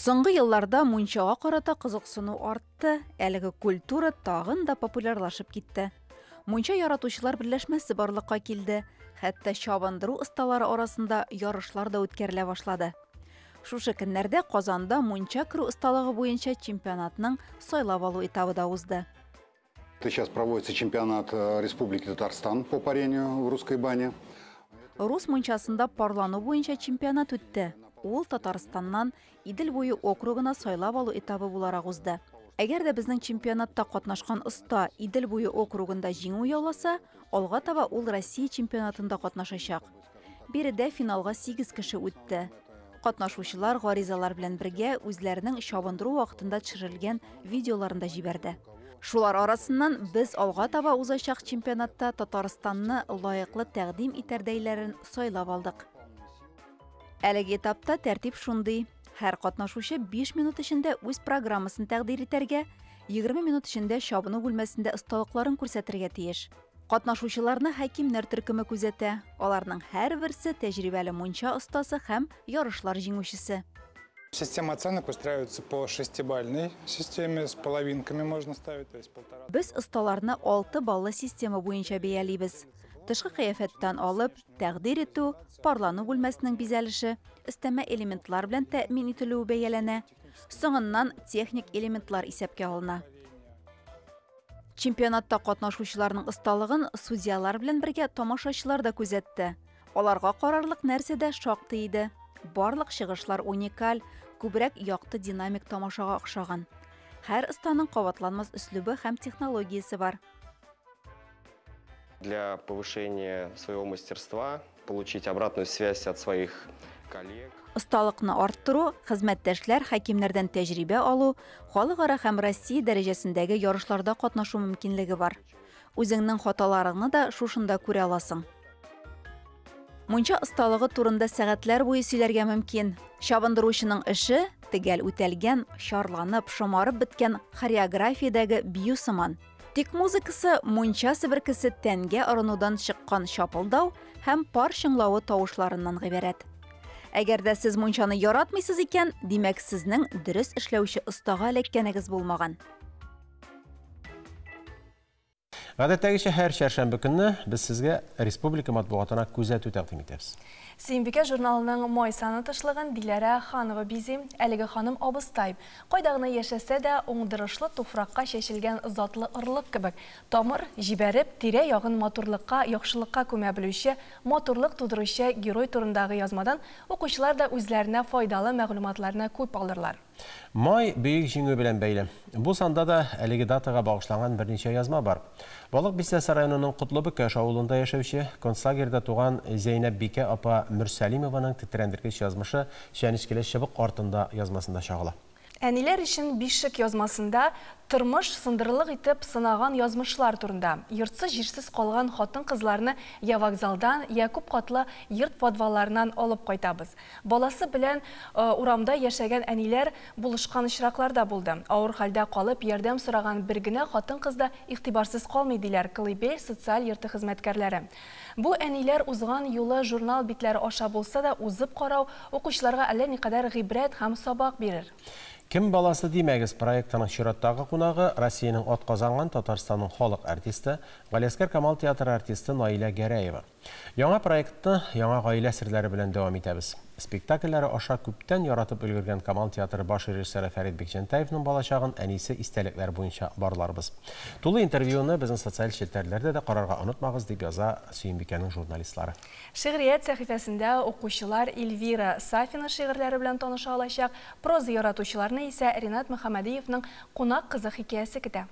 Соңгы елларда мунчага карата кызыксыну артты, әлеге культура тагын да популярлашып китте. Мунча яратучылар берләшмәсе барлыкка килде, хәтта чабындыру осталары арасында ярышлар да үткәрелә башлады. Шушы көннәрдә Казанда мунча керү осталыгы буенча чемпионатның сайлап алу этабы да узды. Сейчас проводится чемпионат Республики Татарстан по парению в русской бане. Рус мунчасында парлану буенча чемпионат үтте. Ул Татарстаннан Идел буе округына сайлап алу этабы буларак узды. Әгәр дә безнең чемпионатта катнашкан оста Идел буе округында җиңү яуласа, алга таба ул Россия чемпионатында катнашачак. Биредә финалга 8 кеше үтте. Катнашучылар гаризалар белән бергә үзләренең чабындыру вакытында төшерелгән видеоларын да җибәрде. Шулар арасыннан без алга таба узачак чемпионатта Татарстанны лаеклы тәкъдим итәрдәйләрен сайлап алдык. Әлеге этапта тәртип шундый: һәр катнашучы 5 минут эчендә үз программасын тәкъдир итәргә, 20 минут эчендә чабыну бүлмәсендә осталыкларын күрсәтергә тиеш. Катнашучыларны хакимнәр төркеме күзәтә. Аларның һәрберсе тәҗрибәле мунча остасы һәм ярышлар җиңүчесе. Система оценок выстраивается по шестибалльной системе, с половинками можно ставить, то есть полтора. Без осталарны 6 баллы система буенча бәялибез. Тышкы кыяфәттән алып, тәкъдир итү, парлану бүлмәсенең бизәлеше, өстәмә элементлар белән тәэмин ителүе бәяләнә. Соңыннан техник элементлар исәпкә алына. Чемпионатта катнашучыларның осталыгын судьялар белән бергә тамашачылар да күзәтте. Аларга карарлык нәрсә дә шактый иде. Барлык чыгышлар уникаль, күбрәк якты динамик тамашага охшаган. Һәр останың кабатланмас өслүбе һәм технологиясе бар. Для повышения своего мастерства, получить обратную связь от своих коллег. Осталыкны арттыру, хезмәттәшләр, хакимнәрдән тәҗрибә алу, халыкара һәм Россия дәрәҗәсендәге ярышларда катнашу мөмкинлеге бар. Үзеңнең хаталарыңны да шушында күрә аласың. Мунча осталыгы турында сәгатьләр буе сөйләргә мөмкин. Чабындыручының эше төгәл үтәлгән, чарланып, шомарып беткән хореографиядәге бию сыман. Тик музыкасы мунча себеркесе тәнгә орынудан чыккан чапылдау һәм пар чыңлавы тавышларыннан гыйбарәт. Әгәр дә сез мунчаны яратмыйсыз икән, димәк, сезнең дөрес эшләүче остага эләккәнегез булмаган. Гадәттәгечә һәр чәршәмбе көнне без сезгә республика матбугатына күзәтү тәкъдим итәбез. Сөембикә журналының май саны тышлыгын Диләрә Ханова бизи. Әлеге ханым абыстай. Кайда гына яшәсә дә, уңдырышлы туфракка чәчелгән затлы орлык кебек, тамыр җибәреп, тирә-ягын матурлыкка, яхшылыкка күмә белүче, матурлык тудыручы герой турындагы язмадан укучылар да үзләренә файдалы мәгълүматларны күп алырлар. Май Бөек Җиңү белән бәйле. Бу санда да әлеге датага багышланган берничә язма бар. Балык Бистәсе районының Котлы Бөкәш авылында яшәүче, концлагерьда туган Зәйнәббикә апа Мөрсәлимованың тетрәндергеч язмышы Чәнечкеле чыбык артында язмасында чагыла. Әниләр өчен бишек язмасында тормыш сындырырлык итеп сынаган язмышлар турында. Йортсыз-җирсез калган хатын-кызларны я вокзалдан, я күп катлы йорт подвалларыннан алып кайтабыз. Баласы белән урамда яшәгән әниләр булышкан очраклар да булды. Авыр хәлдә калып, ярдәм сораган бер генә хатын-кыз да игътибарсыз калмый, диләр Колыбель социаль йорты хезмәткәрләре. Бу әниләр узган юлы журнал битләре аша булса да узып карау укучыларга әллә никадәр гыйбрәт һәм сабак бирер. Кем баласы димәгез проектының чираттагы кунагы Россиянең атказанган Татарстанның халык артисты, Галиәсгар Камал театры артисты Наилә Гәрәева. Яңа проектны яңа гаилә серләре белән дәвам итәбез. Спектакльләре аша күптән яратып өлгергән Камал театры баш режиссеры Фәрит Бикчәнтәевның балачагын әнисе истәлекләре буенча барларбыз. Тулы интервьюны безнең социаль челтәрләрдә дә карарга онытмагыз, дип яза Сөембикәнең журналистлары. Шигърият сәхифәсендә укучылар Эльвира Сафина шигырьләре белән таныша алачак, проза яратучыларны исә Ринат Мөхәммәдиевның Кунак кызы хикәясе көтә.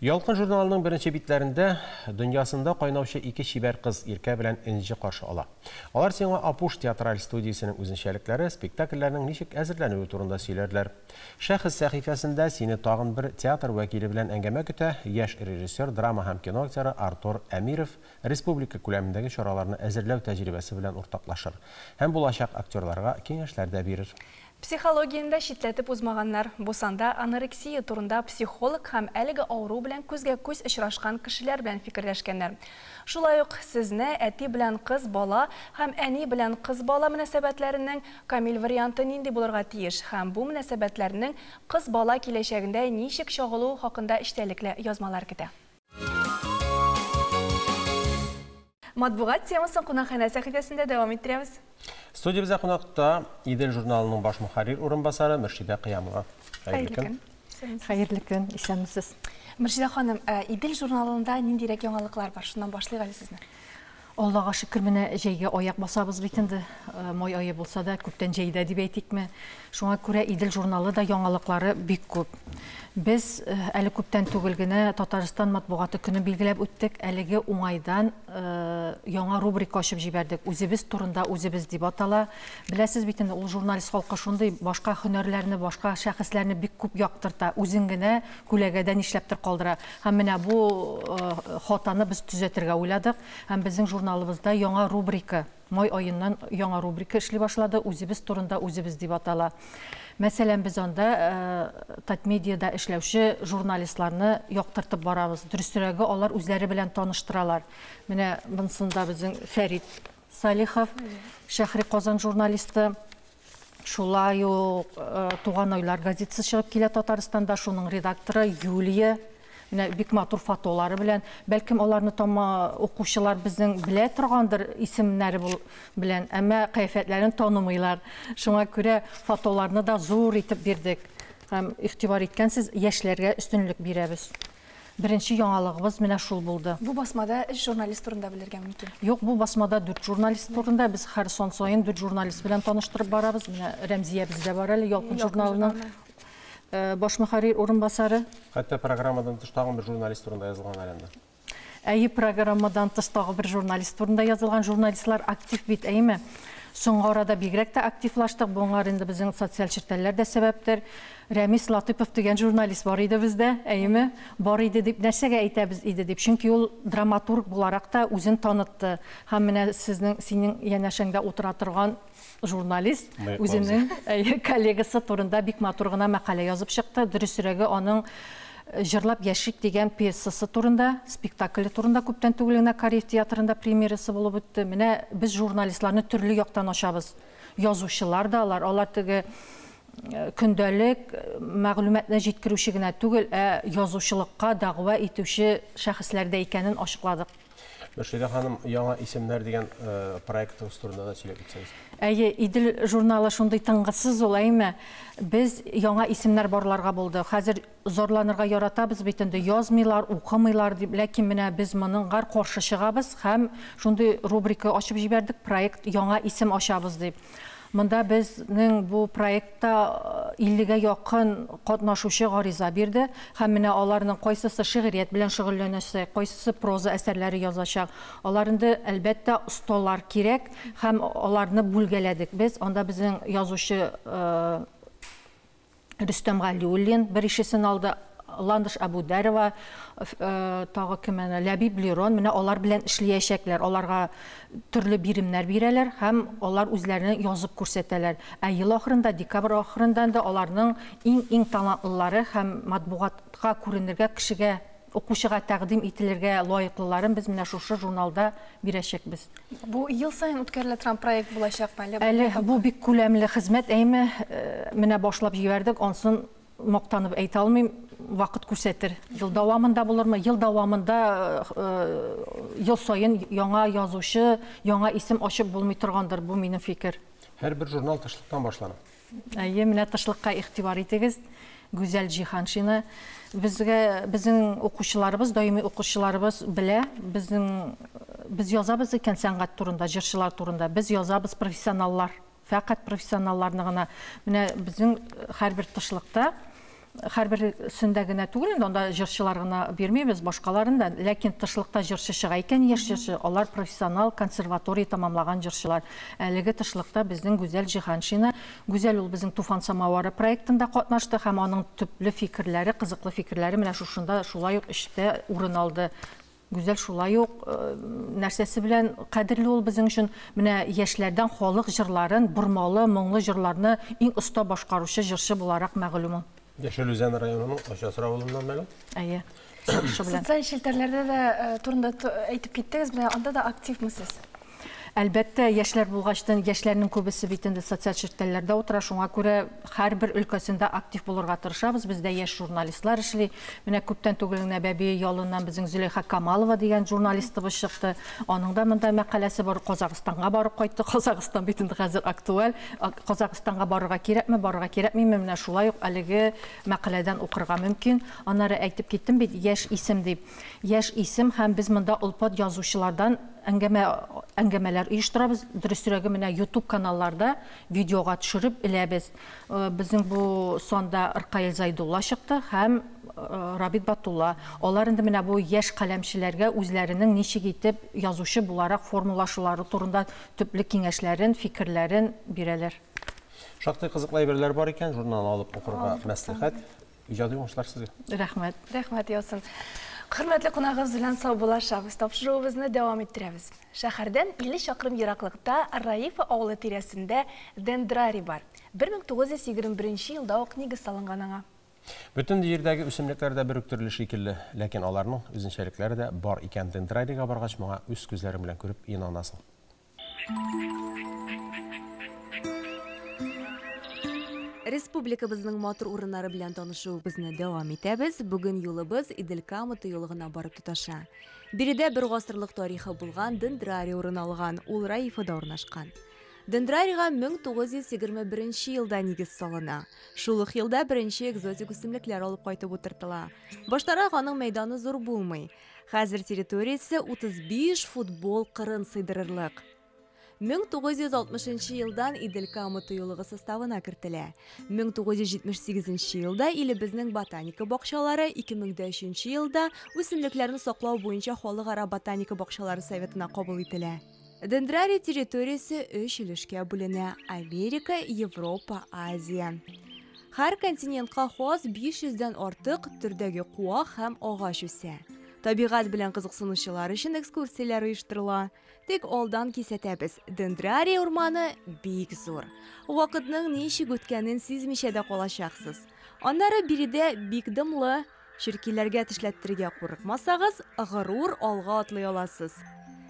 Ялкын журналының беренче битләрендә дөньясында кайнаучы ике чибәр кыз Иркә белән Энҗе каршы ала. Алар сиңа Апуш театраль студиясенең үзенчәлекләре, спектакльләрнең ничек әзерләнүе турында сөйләрләр. Шәхес сәхифәсендә сине тагын бер театр вәкиле белән әңгәмә көтә, яшь режиссер, драма һәм кино актеры Артур Әмиров республика күләмендәге чараларны әзерләү тәҗрибәсе белән уртаклашыр һәм булачак актерларга киңәшләр дә бирер. Психологияне дә читләтеп узмаганнар. Бу санда анорексия турында психолог һәм әлеге авыру белән күзгә-күз очрашкан кешеләр белән фикерләшкәннәр. Шулай ук сезне әти белән кыз бала һәм әни белән кыз бала мөнәсәбәтләренең камил варианты нинди булырга тиеш һәм бу мөнәсәбәтләрнең кыз бала киләчәгендә ничек чагылуы хакында эчтәлекле язмалар көтә. Матбугат темасын кунакханә сәхифәсендә дәвам иттерәбез. Студиябездә кунакта Идел журналының баш мөхәррир урынбасары Мөршидә Кыямова. Хәерле көн. Хәерле көн, исәнмесез. Мөршидә ханым, э, Идел журналында ниндирәк яңалыклар бар? Шуннан башлыйк әле сезне. Аллага шөкер, менә җәйгә аяк басабыз бит инде. Э, май ае булса да, күптән җәйдә дип әйтикме. Шуңа күрә Идел журналы да яңалыклары бик күп. Без э, әле күптән түгел генә Татарстан матбугаты көне билгеләп үттек. Әлеге уңайдан э, яңа рубрика ачып җибәрдек. Үзебез турында үзебез дип атала. Беләсез бит инде, ул журналист халкы шундый, башка һөнәрләрне, башка шәхесләрне бик күп яктырта. Үзен генә күләгәдә нишләптер калдыра. Һәм менә бу э, хатаны без төзәтергә уйладык. Һәм безнең журналыбызда яңа рубрика, май аеннан яңа рубрика эшли башлады, Үзебез турында үзебез дип атала. Мәсәлән, без анда э, Татмедиада эшләүче журналистларны яктыртып барабыз. Дөресрәге, алар үзләре белән таныштыралар. Менә монсында безнең Фәрит Салихов, Шәһри Казан журналисты. Шулай ук э, Туган айлар газетасы чыгып килә Татарстанда, шуның редакторы Юлия. Менә бик матур фотолары белән. Бәлкем аларны тама укучылар безнең белә торгандыр исемнәре белән, әмма кыяфәтләрен танымыйлар. Шуңа күрә фотоларны да зур итеп бирдек. Һәм игътибар иткәнсез, яшьләргә өстенлек бирәбез. Беренче яңалыгыбыз менә шул булды. Бу басмада өч журналист турында белергә мөмкин. Юк, бу басмада дүрт журналист турында. Без һәр сан саен дүрт журналист белән таныштырып барабыз. Менә Рәмзия бездә бар әле, Ялкын журналының э, баш мөхәррир урынбасары. Хәтта программадан тыш тагын бер журналист турында язылган әле анда. Әйе, программадан тыш тагы бер журналист турында язылган. Журналистлар актив бит, әйеме? Соңгы арада бигрәк тә активлаштык. Буңар инде безнең социаль челтәрләр дә сәбәптер. Рәмис Латыпов дигән журналист бар иде бездә, әйеме? Бар иде дип нәрсәгә әйтәбез иде дип? Чөнки ул драматург буларак та үзен танытты. Һәм менә сезнең синең янәшәңдә утыра торган журналист үзенең коллегасы турында бик матур гына мәкалә язып чыкты. Дөресрәге, аның э, Җырлап яшик дигән пьесасы турында, спектакле турында күптән түгел генә Кариев театрында премьерасы булып үтте. Менә без журналистларны төрле яктан ачабыз. Язучылар да алар, алар теге э, көндәлек э, мәгълүматны җиткерүче генә түгел, ә язучылыкка дәгъва итүче шәхесләр дә икәнен ачыкладык. Мөршидә ханым, яңа исемнәр дигән э, проектыгыз турында да сөйләп китсәгез. Әйе, Идел журналы шундый тынгысыз ул, әйме? Без яңа исемнәр барларга булдык. Хәзер зарланырга яратабыз бит инде, язмыйлар, укымыйлар дип, ләкин менә без моныңгар каршы чыгабыз һәм шундый рубрика ачып җибәрдек, проект Яңа исем ачабыз дип. Монда безнең бу проектта 50-гә якын катнашучы гариза бирде һәм менә аларның кайсысы шигърият белән шөгыльләнәчәк, кайсысы проза әсәрләре язачак. Алар инде, әлбәттә, осталар кирәк һәм аларны бүлгәләдек без. Анда безнең язучы Рөстәм Галиуллин бер ишесен алды, Ландыш Әбүдәрова, тагы кем әнә, Ләбиб Лерон, менә алар белән эшләячәкләр. Аларга төрле биремнәр бирәләр һәм алар үзләрен язып күрсәтәләр. Ә ел ахырында, декабрь ахырында инде аларның иң-иң талантлылары һәм матбугатка күренергә, кешегә, укучыга тәкъдим ителергә лаеклыларын без менә шушы журналда бирәчәкбез. Бу ел саен үткәрелә торган проект булачакмы әллә? Әле бу бик күләмле хезмәт, әйме, менә башлап җибәрдек, ансын мактанып әйтә алмыйм, вакыт күрсәтер. Ел дәвамында булырмы? Ел дәвамында ел саен яңа язучы, яңа исем ачып булмый торгандыр, бу минем фикер. Һәрбер журнал тышлыктан башлана. Әйе, менә тышлыкка игътибар итегез. Гүзәл Җиһаншина. Безгә безнең укучыларыбыз, даими укучыларыбыз белә, безнең без язабыз икән сәнгать турында, җырчылар турында, без язабыз профессионаллар, фәкать профессионалларны гына. Менә безнең һәрбер тышлыкта һәрберсендә генә түгел инде, анда җырчылар гына бирмибез, башкаларын да, ләкин тышлыкта җырчы чыга икән, яшь җырчы, алар профессионал консерватория тәмамлаган җырчылар. Әлеге тышлыкта безнең Гүзәл Җиһаншина. Гүзәл ул безнең Туфан самавары проектында катнашты һәм аның төпле фикерләре, кызыклы фикерләре менә шушында шулай ук эштә урын алды. Гүзәл шулай ук нәрсәсе белән кадерле ул безнең өчен, менә яшьләрдән халык җырларын, бормалы, моңлы җырларны иң оста башкаручы җырчы буларак мәгълүм ул. Яшел Үзән районының Ачасыр авылыннан мәгълүм. Әйе. Чыгышы белән. Социаль челтәрләрдә дә турында әйтеп киттегез, менә анда да активмы сез? Әлбәттә, яшьләр булгачтын, яшьләрнең күбесе бит инде социаль челтәрләрдә утыра, шуңа күрә һәрбер өлкәсендә актив булырга тырышабыз. Бездә яшь журналистлар эшли. Менә күптән түгел генә Бәби ялыннан безнең Зөләйха Камалова дигән журналистыбыз чыкты. Аның да монда мәкаләсе бар. Казахстанга барып кайтты. Казахстан бит инде хәзер актуаль. Казахстанга барырга кирәкме, барырга кирәкмиме? Менә шулай ук әлеге мәкаләдән укырга мөмкин. Аннары әйтеп киттем бит, яшь исем дип. Яшь исем һәм без монда олпат язучылардан әңгәмә, әңгәмәләр оештырабыз. Дөресрәге, менә YouTube каналларда видеога төшереп эләбез. Безнең бу санда Ркаил Зайдулла чыкты һәм Рабит Батулла. Алар инде менә бу яшь каләмчеләргә үзләренең ничек итеп язучы буларак формалашулары турында төпле киңәшләрен, фикерләрен бирәләр. Шактый кызыклы әйберләр бар икән, журналны алып укырга мәслихәт. Иҗади уңышлар сезгә. Рәхмәт. Рәхмәт яусын. Хөрмәтле кунагыбыз белән саубуллашабыз. Тапшыруыбызны дәвам иттерәбез. Шәһәрдән 50 чакрым ераклыкта Раифа авылы тирәсендә дендрарий бар. 1921 елда ук нигез салынган аңа. Бөтен җирдәге үсемлекләр дә бер үк төрле шикелле, ләкин аларның үзенчәлекләре дә бар икән. Дендрарийга баргач, моңа үз күзләрең белән күреп инанасың. Республикабызның матур урыннары белән танышуыбызны дәвам итәбез. Бүген юлыбыз Идел-Кама тыюлыгына барып тоташа. Биредә бер гасырлык тарихы булган дендрарий урын алган, ул Раифада урнашкан. Дендрарийга 1921 елда нигез салына. Шул ук елда беренче экзотик үсемлекләр алып кайтып утыртыла. Баштарак аның мәйданы зур булмый. Хәзер территориясе 35 футбол кырын сыйдырырлык. 1960 елдан Идел-Кама тыюлыгы составына кертелә. 1978 елда илебезнең ботаника бакчалары, 2003 елда үсемлекләрне саклау буенча халыкара ботаника бакчалары советына кабул ителә. Дендрарий территориясе өч өлешкә бүленә: Америка, Европа, Азия. Һәр континентка хас 500 дән артык төрдәге куак һәм агач үсә. Табигать белән кызыксынучылар өчен экскурсияләр оештырыла. Тик алдан кисәтәбез, дендрарий урманы бик зур. Вакытның ничек үткәнен сизмичә дә калачаксыз. Аннары биредә бик дымлы. Черкиләргә тешләттерергә курыкмасагыз, горур алга атлый аласыз.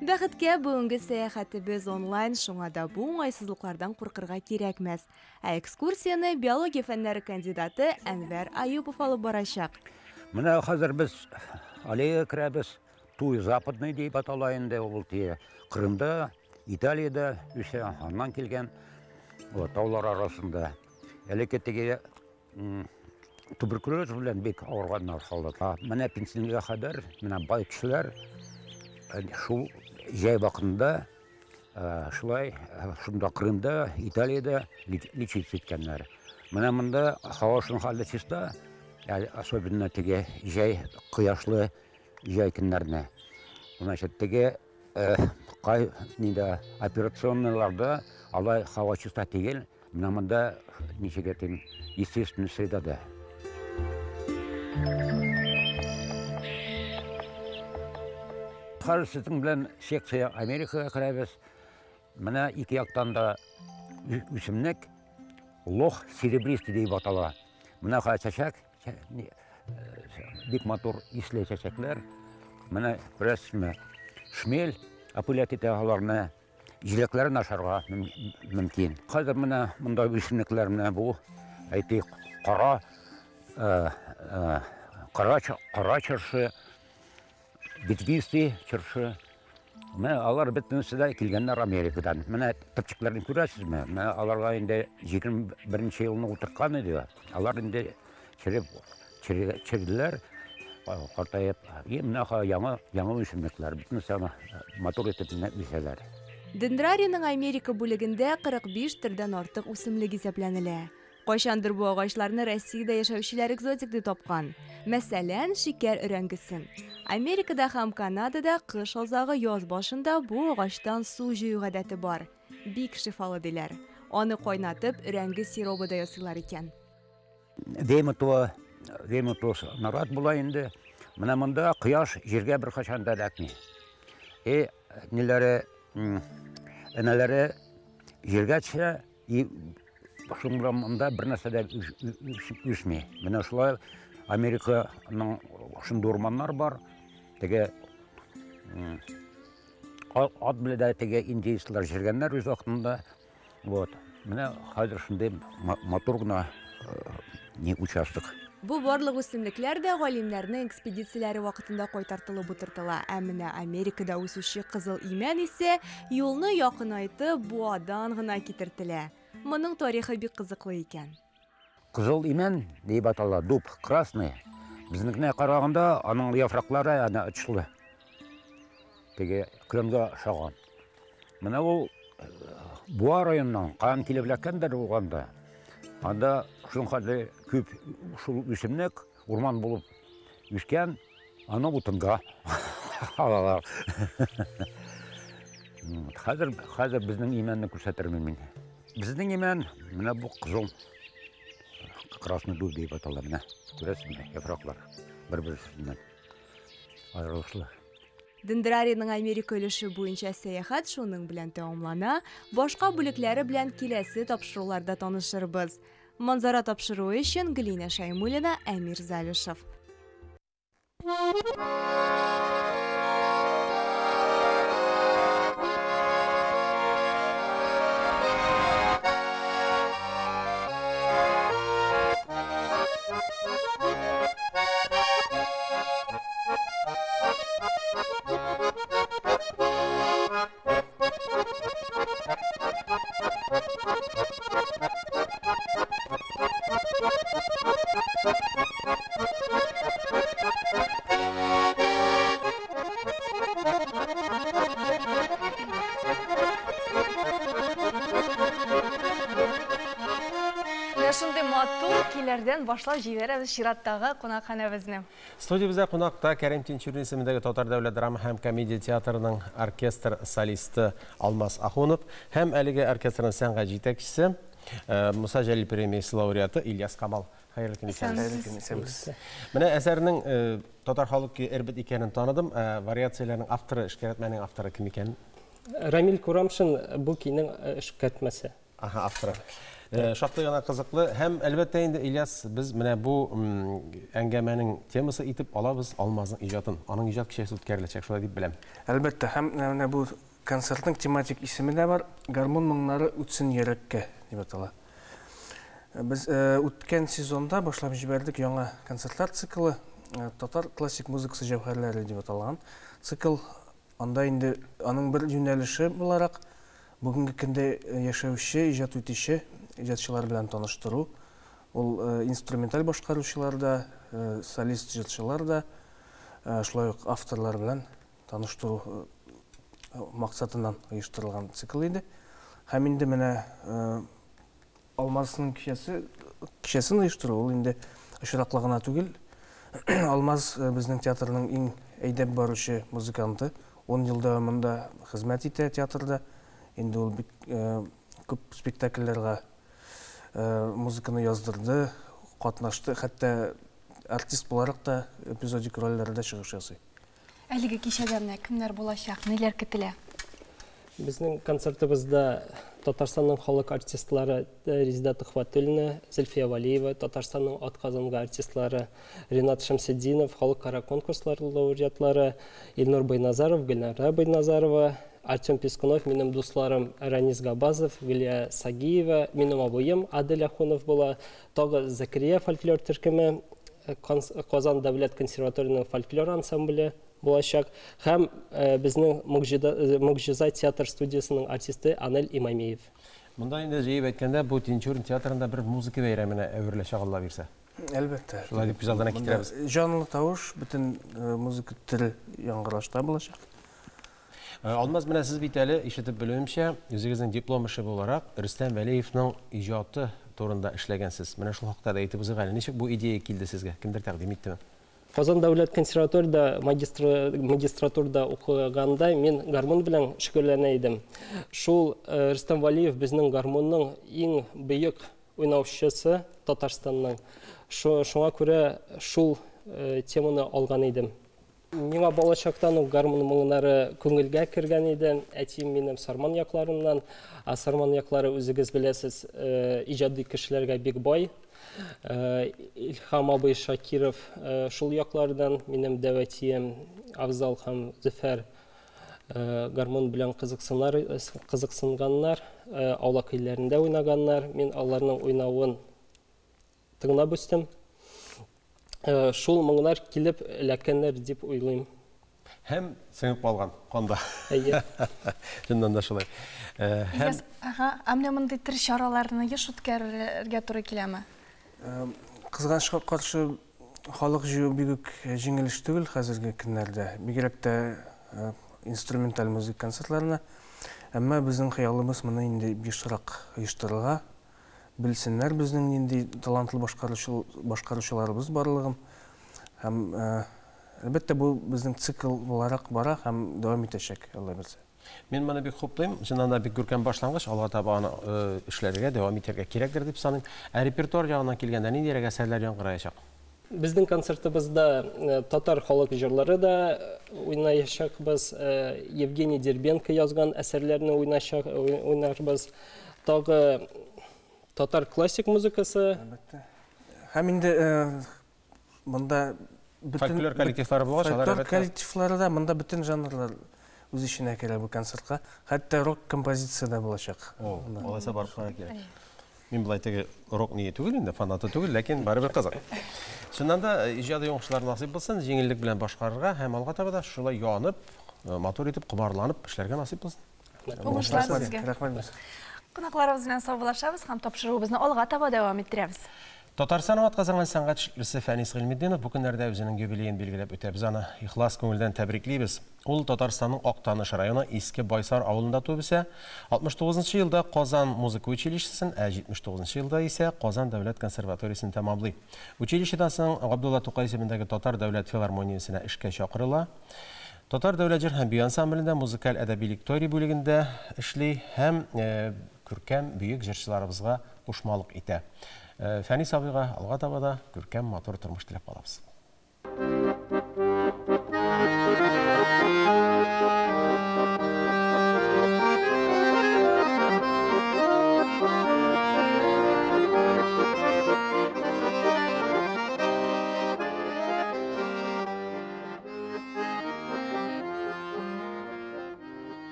Бәхеткә, бүгенге сәяхәтебез онлайн, шуңа да бу уңайсызлыклардан куркырга кирәкмәс. Ә экскурсияне биология фәннәре кандидаты Әнвәр Аюпов алып барачак. Менә хәзер без аллеяга керәбез. Туй западный дип атала инде ул тие. Кырымда, Италиядә үсә, аннан килгән. Вот, таулар арасында. Элекке теге туберкулез белән бик авырганнар халык. Менә пенсионерга кадәр, менә бай кешеләр шул җәй вакытында шулай шунда Крымда, Италиядә лечиться иткәннәр. Менә монда һава шуның хәлдә чиста, особенно теге җәй кояшлы җәй көннәренә. Значит, теге кай нидә операционныйларда алай һава чиста түгел. Менә монда ничек әйтим, естественный средада. Хәзер сезнең белән секция Америкага керәбез. Менә ике яктан да үсемлек лох серебристый дип атала. Менә хәзер чәчәк, бик матур исле чәчәкләр. Менә күрәсезме, шмель опылять итә аларны, җиләкләрен ашарга мөмкин. Хәзер менә монда үсемлекләр менә бу, әйтик, кара, кара, кара чыршы, ветвистый чыршы. Менә алар бөтенесе дә килгәннәр Америкадан. Менә төпчекләрне күрәсезме? Менә аларга инде 21 елны утырткан иде. Алар инде череп черделәр, картаеп. И менә яңа яңа үсемлекләр. Бөтенесе матур итеп менә үсәләр. Дендрарийның Америка бүлегендә 45 төрдән артык үсемлек исәпләнелә. Кайчандыр бу агачларны Россиядә яшәүчеләр экзотик дип тапкан. Мәсәлән, шикәр өрәңгесен. Америкада һәм Канадада кыш азагы яз башында бу агачтан су җыю гадәте бар. Бик шифалы диләр. Аны кайнатып, өрәңге сиробы да ясыйлар икән. Веймутова, Веймутов нарат була инде. Менә монда кояш җиргә беркайчан да эләкми. И ниләре, энәләре җиргә төшә, и шуның белән монда бер нәрсә дә үсми. Менә шулай Американың шундый урманнар бар. Теге ат белән дә теге индейцлар җиргәннәр үз вакытында. Вот. Менә хәзер шундый матур гына не участок. Бу барлык үсемлекләр дә галимнәрнең экспедицияләре вакытында кайтартылып утыртыла. Ә менә Америкада үсүче кызыл имән исә юлны якынайтып Буадан гына китертелә. Моның тарихы бик кызыклы икән. Кызыл имән дип атала, дуб красный. Безнекенә караганда аның яфраклары әнә очлы. Теге кленга ошаган. Менә ул Буа районыннан каян килеп эләккәндер ул анда. Анда шуның хәтле күп шул үсемлек урман булып үскән, аны утынга алалар. Хәзер, хәзер безнең имәнне күрсәтермен мин. Безнең имән менә бу кызыл красный дуб дип атала менә. Күрәсезме, яфраклар бер-берсеннән аерылышлы. Дендрарийның Америка өлеше буенча сәяхәт шуның белән тәмамлана. Башка бүлекләре белән киләсе тапшыруларда танышырбыз. Манзара тапшыруы өчен Гөлинә Шаймуллина, Әмир Залишев. Менә шундый матур көйләрдән башлап җибәрәбез чираттагы кунакханәбезне. Студиябездә кунакта Кәрим Тинчурин исемендәге Татар дәүләт драма һәм комедия театрының оркестр солисты Алмаз Ахунов һәм әлеге оркестрның сәнгать җитәкчесе Муса Җәлил премиясе лауреаты Ильяс Камал. Хәерле көн, Хәерле көн, исәнмесез. Менә әсәрнең татар халык көе Эрбет икәнен таныдым. Вариацияләрнең авторы, эшкәртмәнең авторы кем икән? Рамил Курамшин бу көйнең эшкәртмәсе. Аһа, авторы. Шактый гына кызыклы һәм, әлбәттә инде, Ильяс, без менә бу әңгәмәнең темасы итеп алабыз Алмазның иҗатын. Аның иҗат кичәсе үткәреләчәк, шулай дип беләм. Әлбәттә, һәм менә бу концертның тематик исеме дә бар, Гармун моңнары үтсен йөрәккә дип атала. Без үткән сезонда башлап җибәрдек яңа концертлар циклы, татар классик музыкасы җәүһәрләре дип аталган цикл. Анда инде аның бер юнәлеше буларак бүгенге көндә яшәүче, иҗат итүче иҗатчылар белән таныштыру. Ул инструменталь башкаручылар да, солист җырчылар да, шулай ук авторлар белән таныштыру максатыннан оештырылган цикл иде. Һәм инде менә Алмазның кичәсе, кичәсен оештыру, ул инде очраклы гына түгел. Алмаз безнең театрның иң әйдәп баручы музыканты. 10 ел дәвамында хезмәт итә театрда. Инде ул бик күп спектакльләргә музыканы яздырды, катнашты, хәтта артист буларак та эпизодик рольләрдә чыгыш ясый. Әлеге кичәдә менә кемнәр булачак, ниләр көтелә? Безнең концертыбызда Татарстанның халык артистлары Резеда Төхвәтуллина, Зөлфия Вәлиева, Татарстанның атказанган артистлары Ринат Шәмсетдинов, халыкара конкурслар лауреатлары Илнур Байназаров, Гөлнара Байназарова, Артем Пискунов, минем дусларым Ранис Габазов, Гөлия Сагиева, минем абыем Адель Ахунов була, тагы Зәкрия фольклор төркеме, Казан дәүләт консерваторияның фольклор ансамбле булачак һәм безнең Могҗиза театр студиясенең артисты Анель Имамиев. Монда инде җыеп әйткәндә, бу Тинчурин театрында бер музыка бәйрәменә әвереләчәк, Алла бирсә. Әлбәттә. Шулай дип күз алдына китерәбез. Җанлы тавыш, бөтен музыка төре яңгырашта булачак. Алмаз, менә сез бит әле, ишетеп белүемчә, үзегезнең диплом эше буларак Рөстәм Вәлиевның иҗаты турында эшләгәнсез. Менә шул хакта да әйтеп узыйк әле. Ничек бу идея килде сезгә? Кемдер тәкъдим иттеме? Казан дәүләт консерваториядә магистратурада укыганда мин гармун белән шөгыльләнә идем. Шул Рөстәм Вәлиев безнең гармунның иң бөек уйнаучысы Татарстанның. Шуңа күрә шул теманы алган идем. Миңа балачактан ук гармун моңнары күңелгә кергән иде. Әтием минем Сарман якларыннан. Ә Сарман яклары, үзегез беләсез, иҗади кешеләргә бик бай. Илһам абый Шакиров шул яклардан, минем дәү әтием Афзал һәм Зөфәр гармун белән кызыксынганнар, аулак өйләрендә уйнаганнар. Мин аларның уйнавын тыңлап үстем. Шул моңнар килеп эләккәннәр дип уйлыйм. Һәм сеңеп калган канда. Әйе. Чыннан да шулай. Ильяс, ага, ә менә мондый төр чараларны еш үткәрергә туры киләме? Кызганычка каршы, халык җыю бик үк җиңел эш түгел хәзерге көннәрдә. Бигрәк тә инструменталь музыка концертларына. Әмма безнең хыялыбыз моны инде ешрак оештырырга. Белсеннәр безнең нинди талантлы башкаручыларыбыз барлыгын. Һәм, әлбәттә, бу безнең цикл буларак бара һәм дәвам итәчәк, Алла бирсә. Мин моны бик хуплыйм. Чыннан да бик күркәм башлангыч. Алга таба аны эшләргә, дәвам итәргә кирәктер дип саныйм. Ә репертуар ягыннан килгәндә, ниндирәк әсәрләр яңгыраячак? Безнең концертыбызда татар халык җырлары да уйнаячакбыз. Евгений Дербенко язган әсәрләрне уйнарбыз. Тагы татар классик музыкасы. Әлбәттә. Һәм инде монда бөтен фольклор коллективлары булгач, алар фольклор коллективлары да монда бөтен жанрлар үз эченә керә бу концертка. Хәтта рок композиция дә булачак. О, алайса барып карарга кирәк. Мин былай теге рок ние түгел инде, фанаты түгел, ләкин барыбер кызык. Чыннан да иҗади уңышлар насыйп булсын, җиңеллек белән башкарырга һәм алга таба да шулай янып, матур итеп, комарланып эшләргә насыйп булсын. Уңышлар сезгә. Рәхмәт. Кунакларыбыз белән саубуллашабыз һәм тапшыруыбызны алга таба дәвам иттерәбез. Татарстанның атказанган сәнгать эшлеклесе Фәнис Гыйльметдинов бу көннәрдә үзенең юбилеен билгеләп үтә. Без аны ихлас күңелдән тәбриклибез. Ул Татарстанның Актаныш районы Иске Байсар авылында туып үсә. 69 елда Казан музыка училищесын, ә 79 елда исә Казан дәүләт консерваториясен тәмамлый. Училищедан соң Габдулла Тукай исемендәге Татар дәүләт филармониясенә эшкә чакырыла. Татар дәүләт җыр һәм бию ансамблендә музыкаль әдәби лекторий бүлегендә эшли һәм күркәм бөек җырчыларыбызга кушмалык итә. Фәнис абыйга алга таба да күркәм матур тормыш теләп калабыз.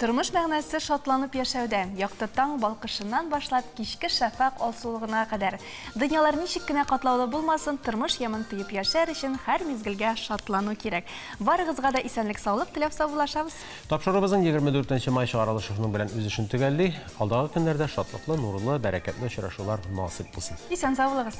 Тормыш мәгънәсе шатланып яшәүдә. Якты таң балкышыннан башлап кичке шәфәкъ алсулыгына кадәр. Дөньялар ничек кенә катлаулы булмасын, тормыш ямен тоеп яшәр өчен һәр мизгелгә шатлану кирәк. Барыгызга да исәнлек-саулык теләп саубуллашабыз. Тапшыруыбызның 24 нче май чыгарылышы шуның белән үз эшен төгәлли. Алдагы көннәрдә шатлыклы, нурлы, бәрәкәтле очрашулар насыйп булсын. Исән-сау булыгыз!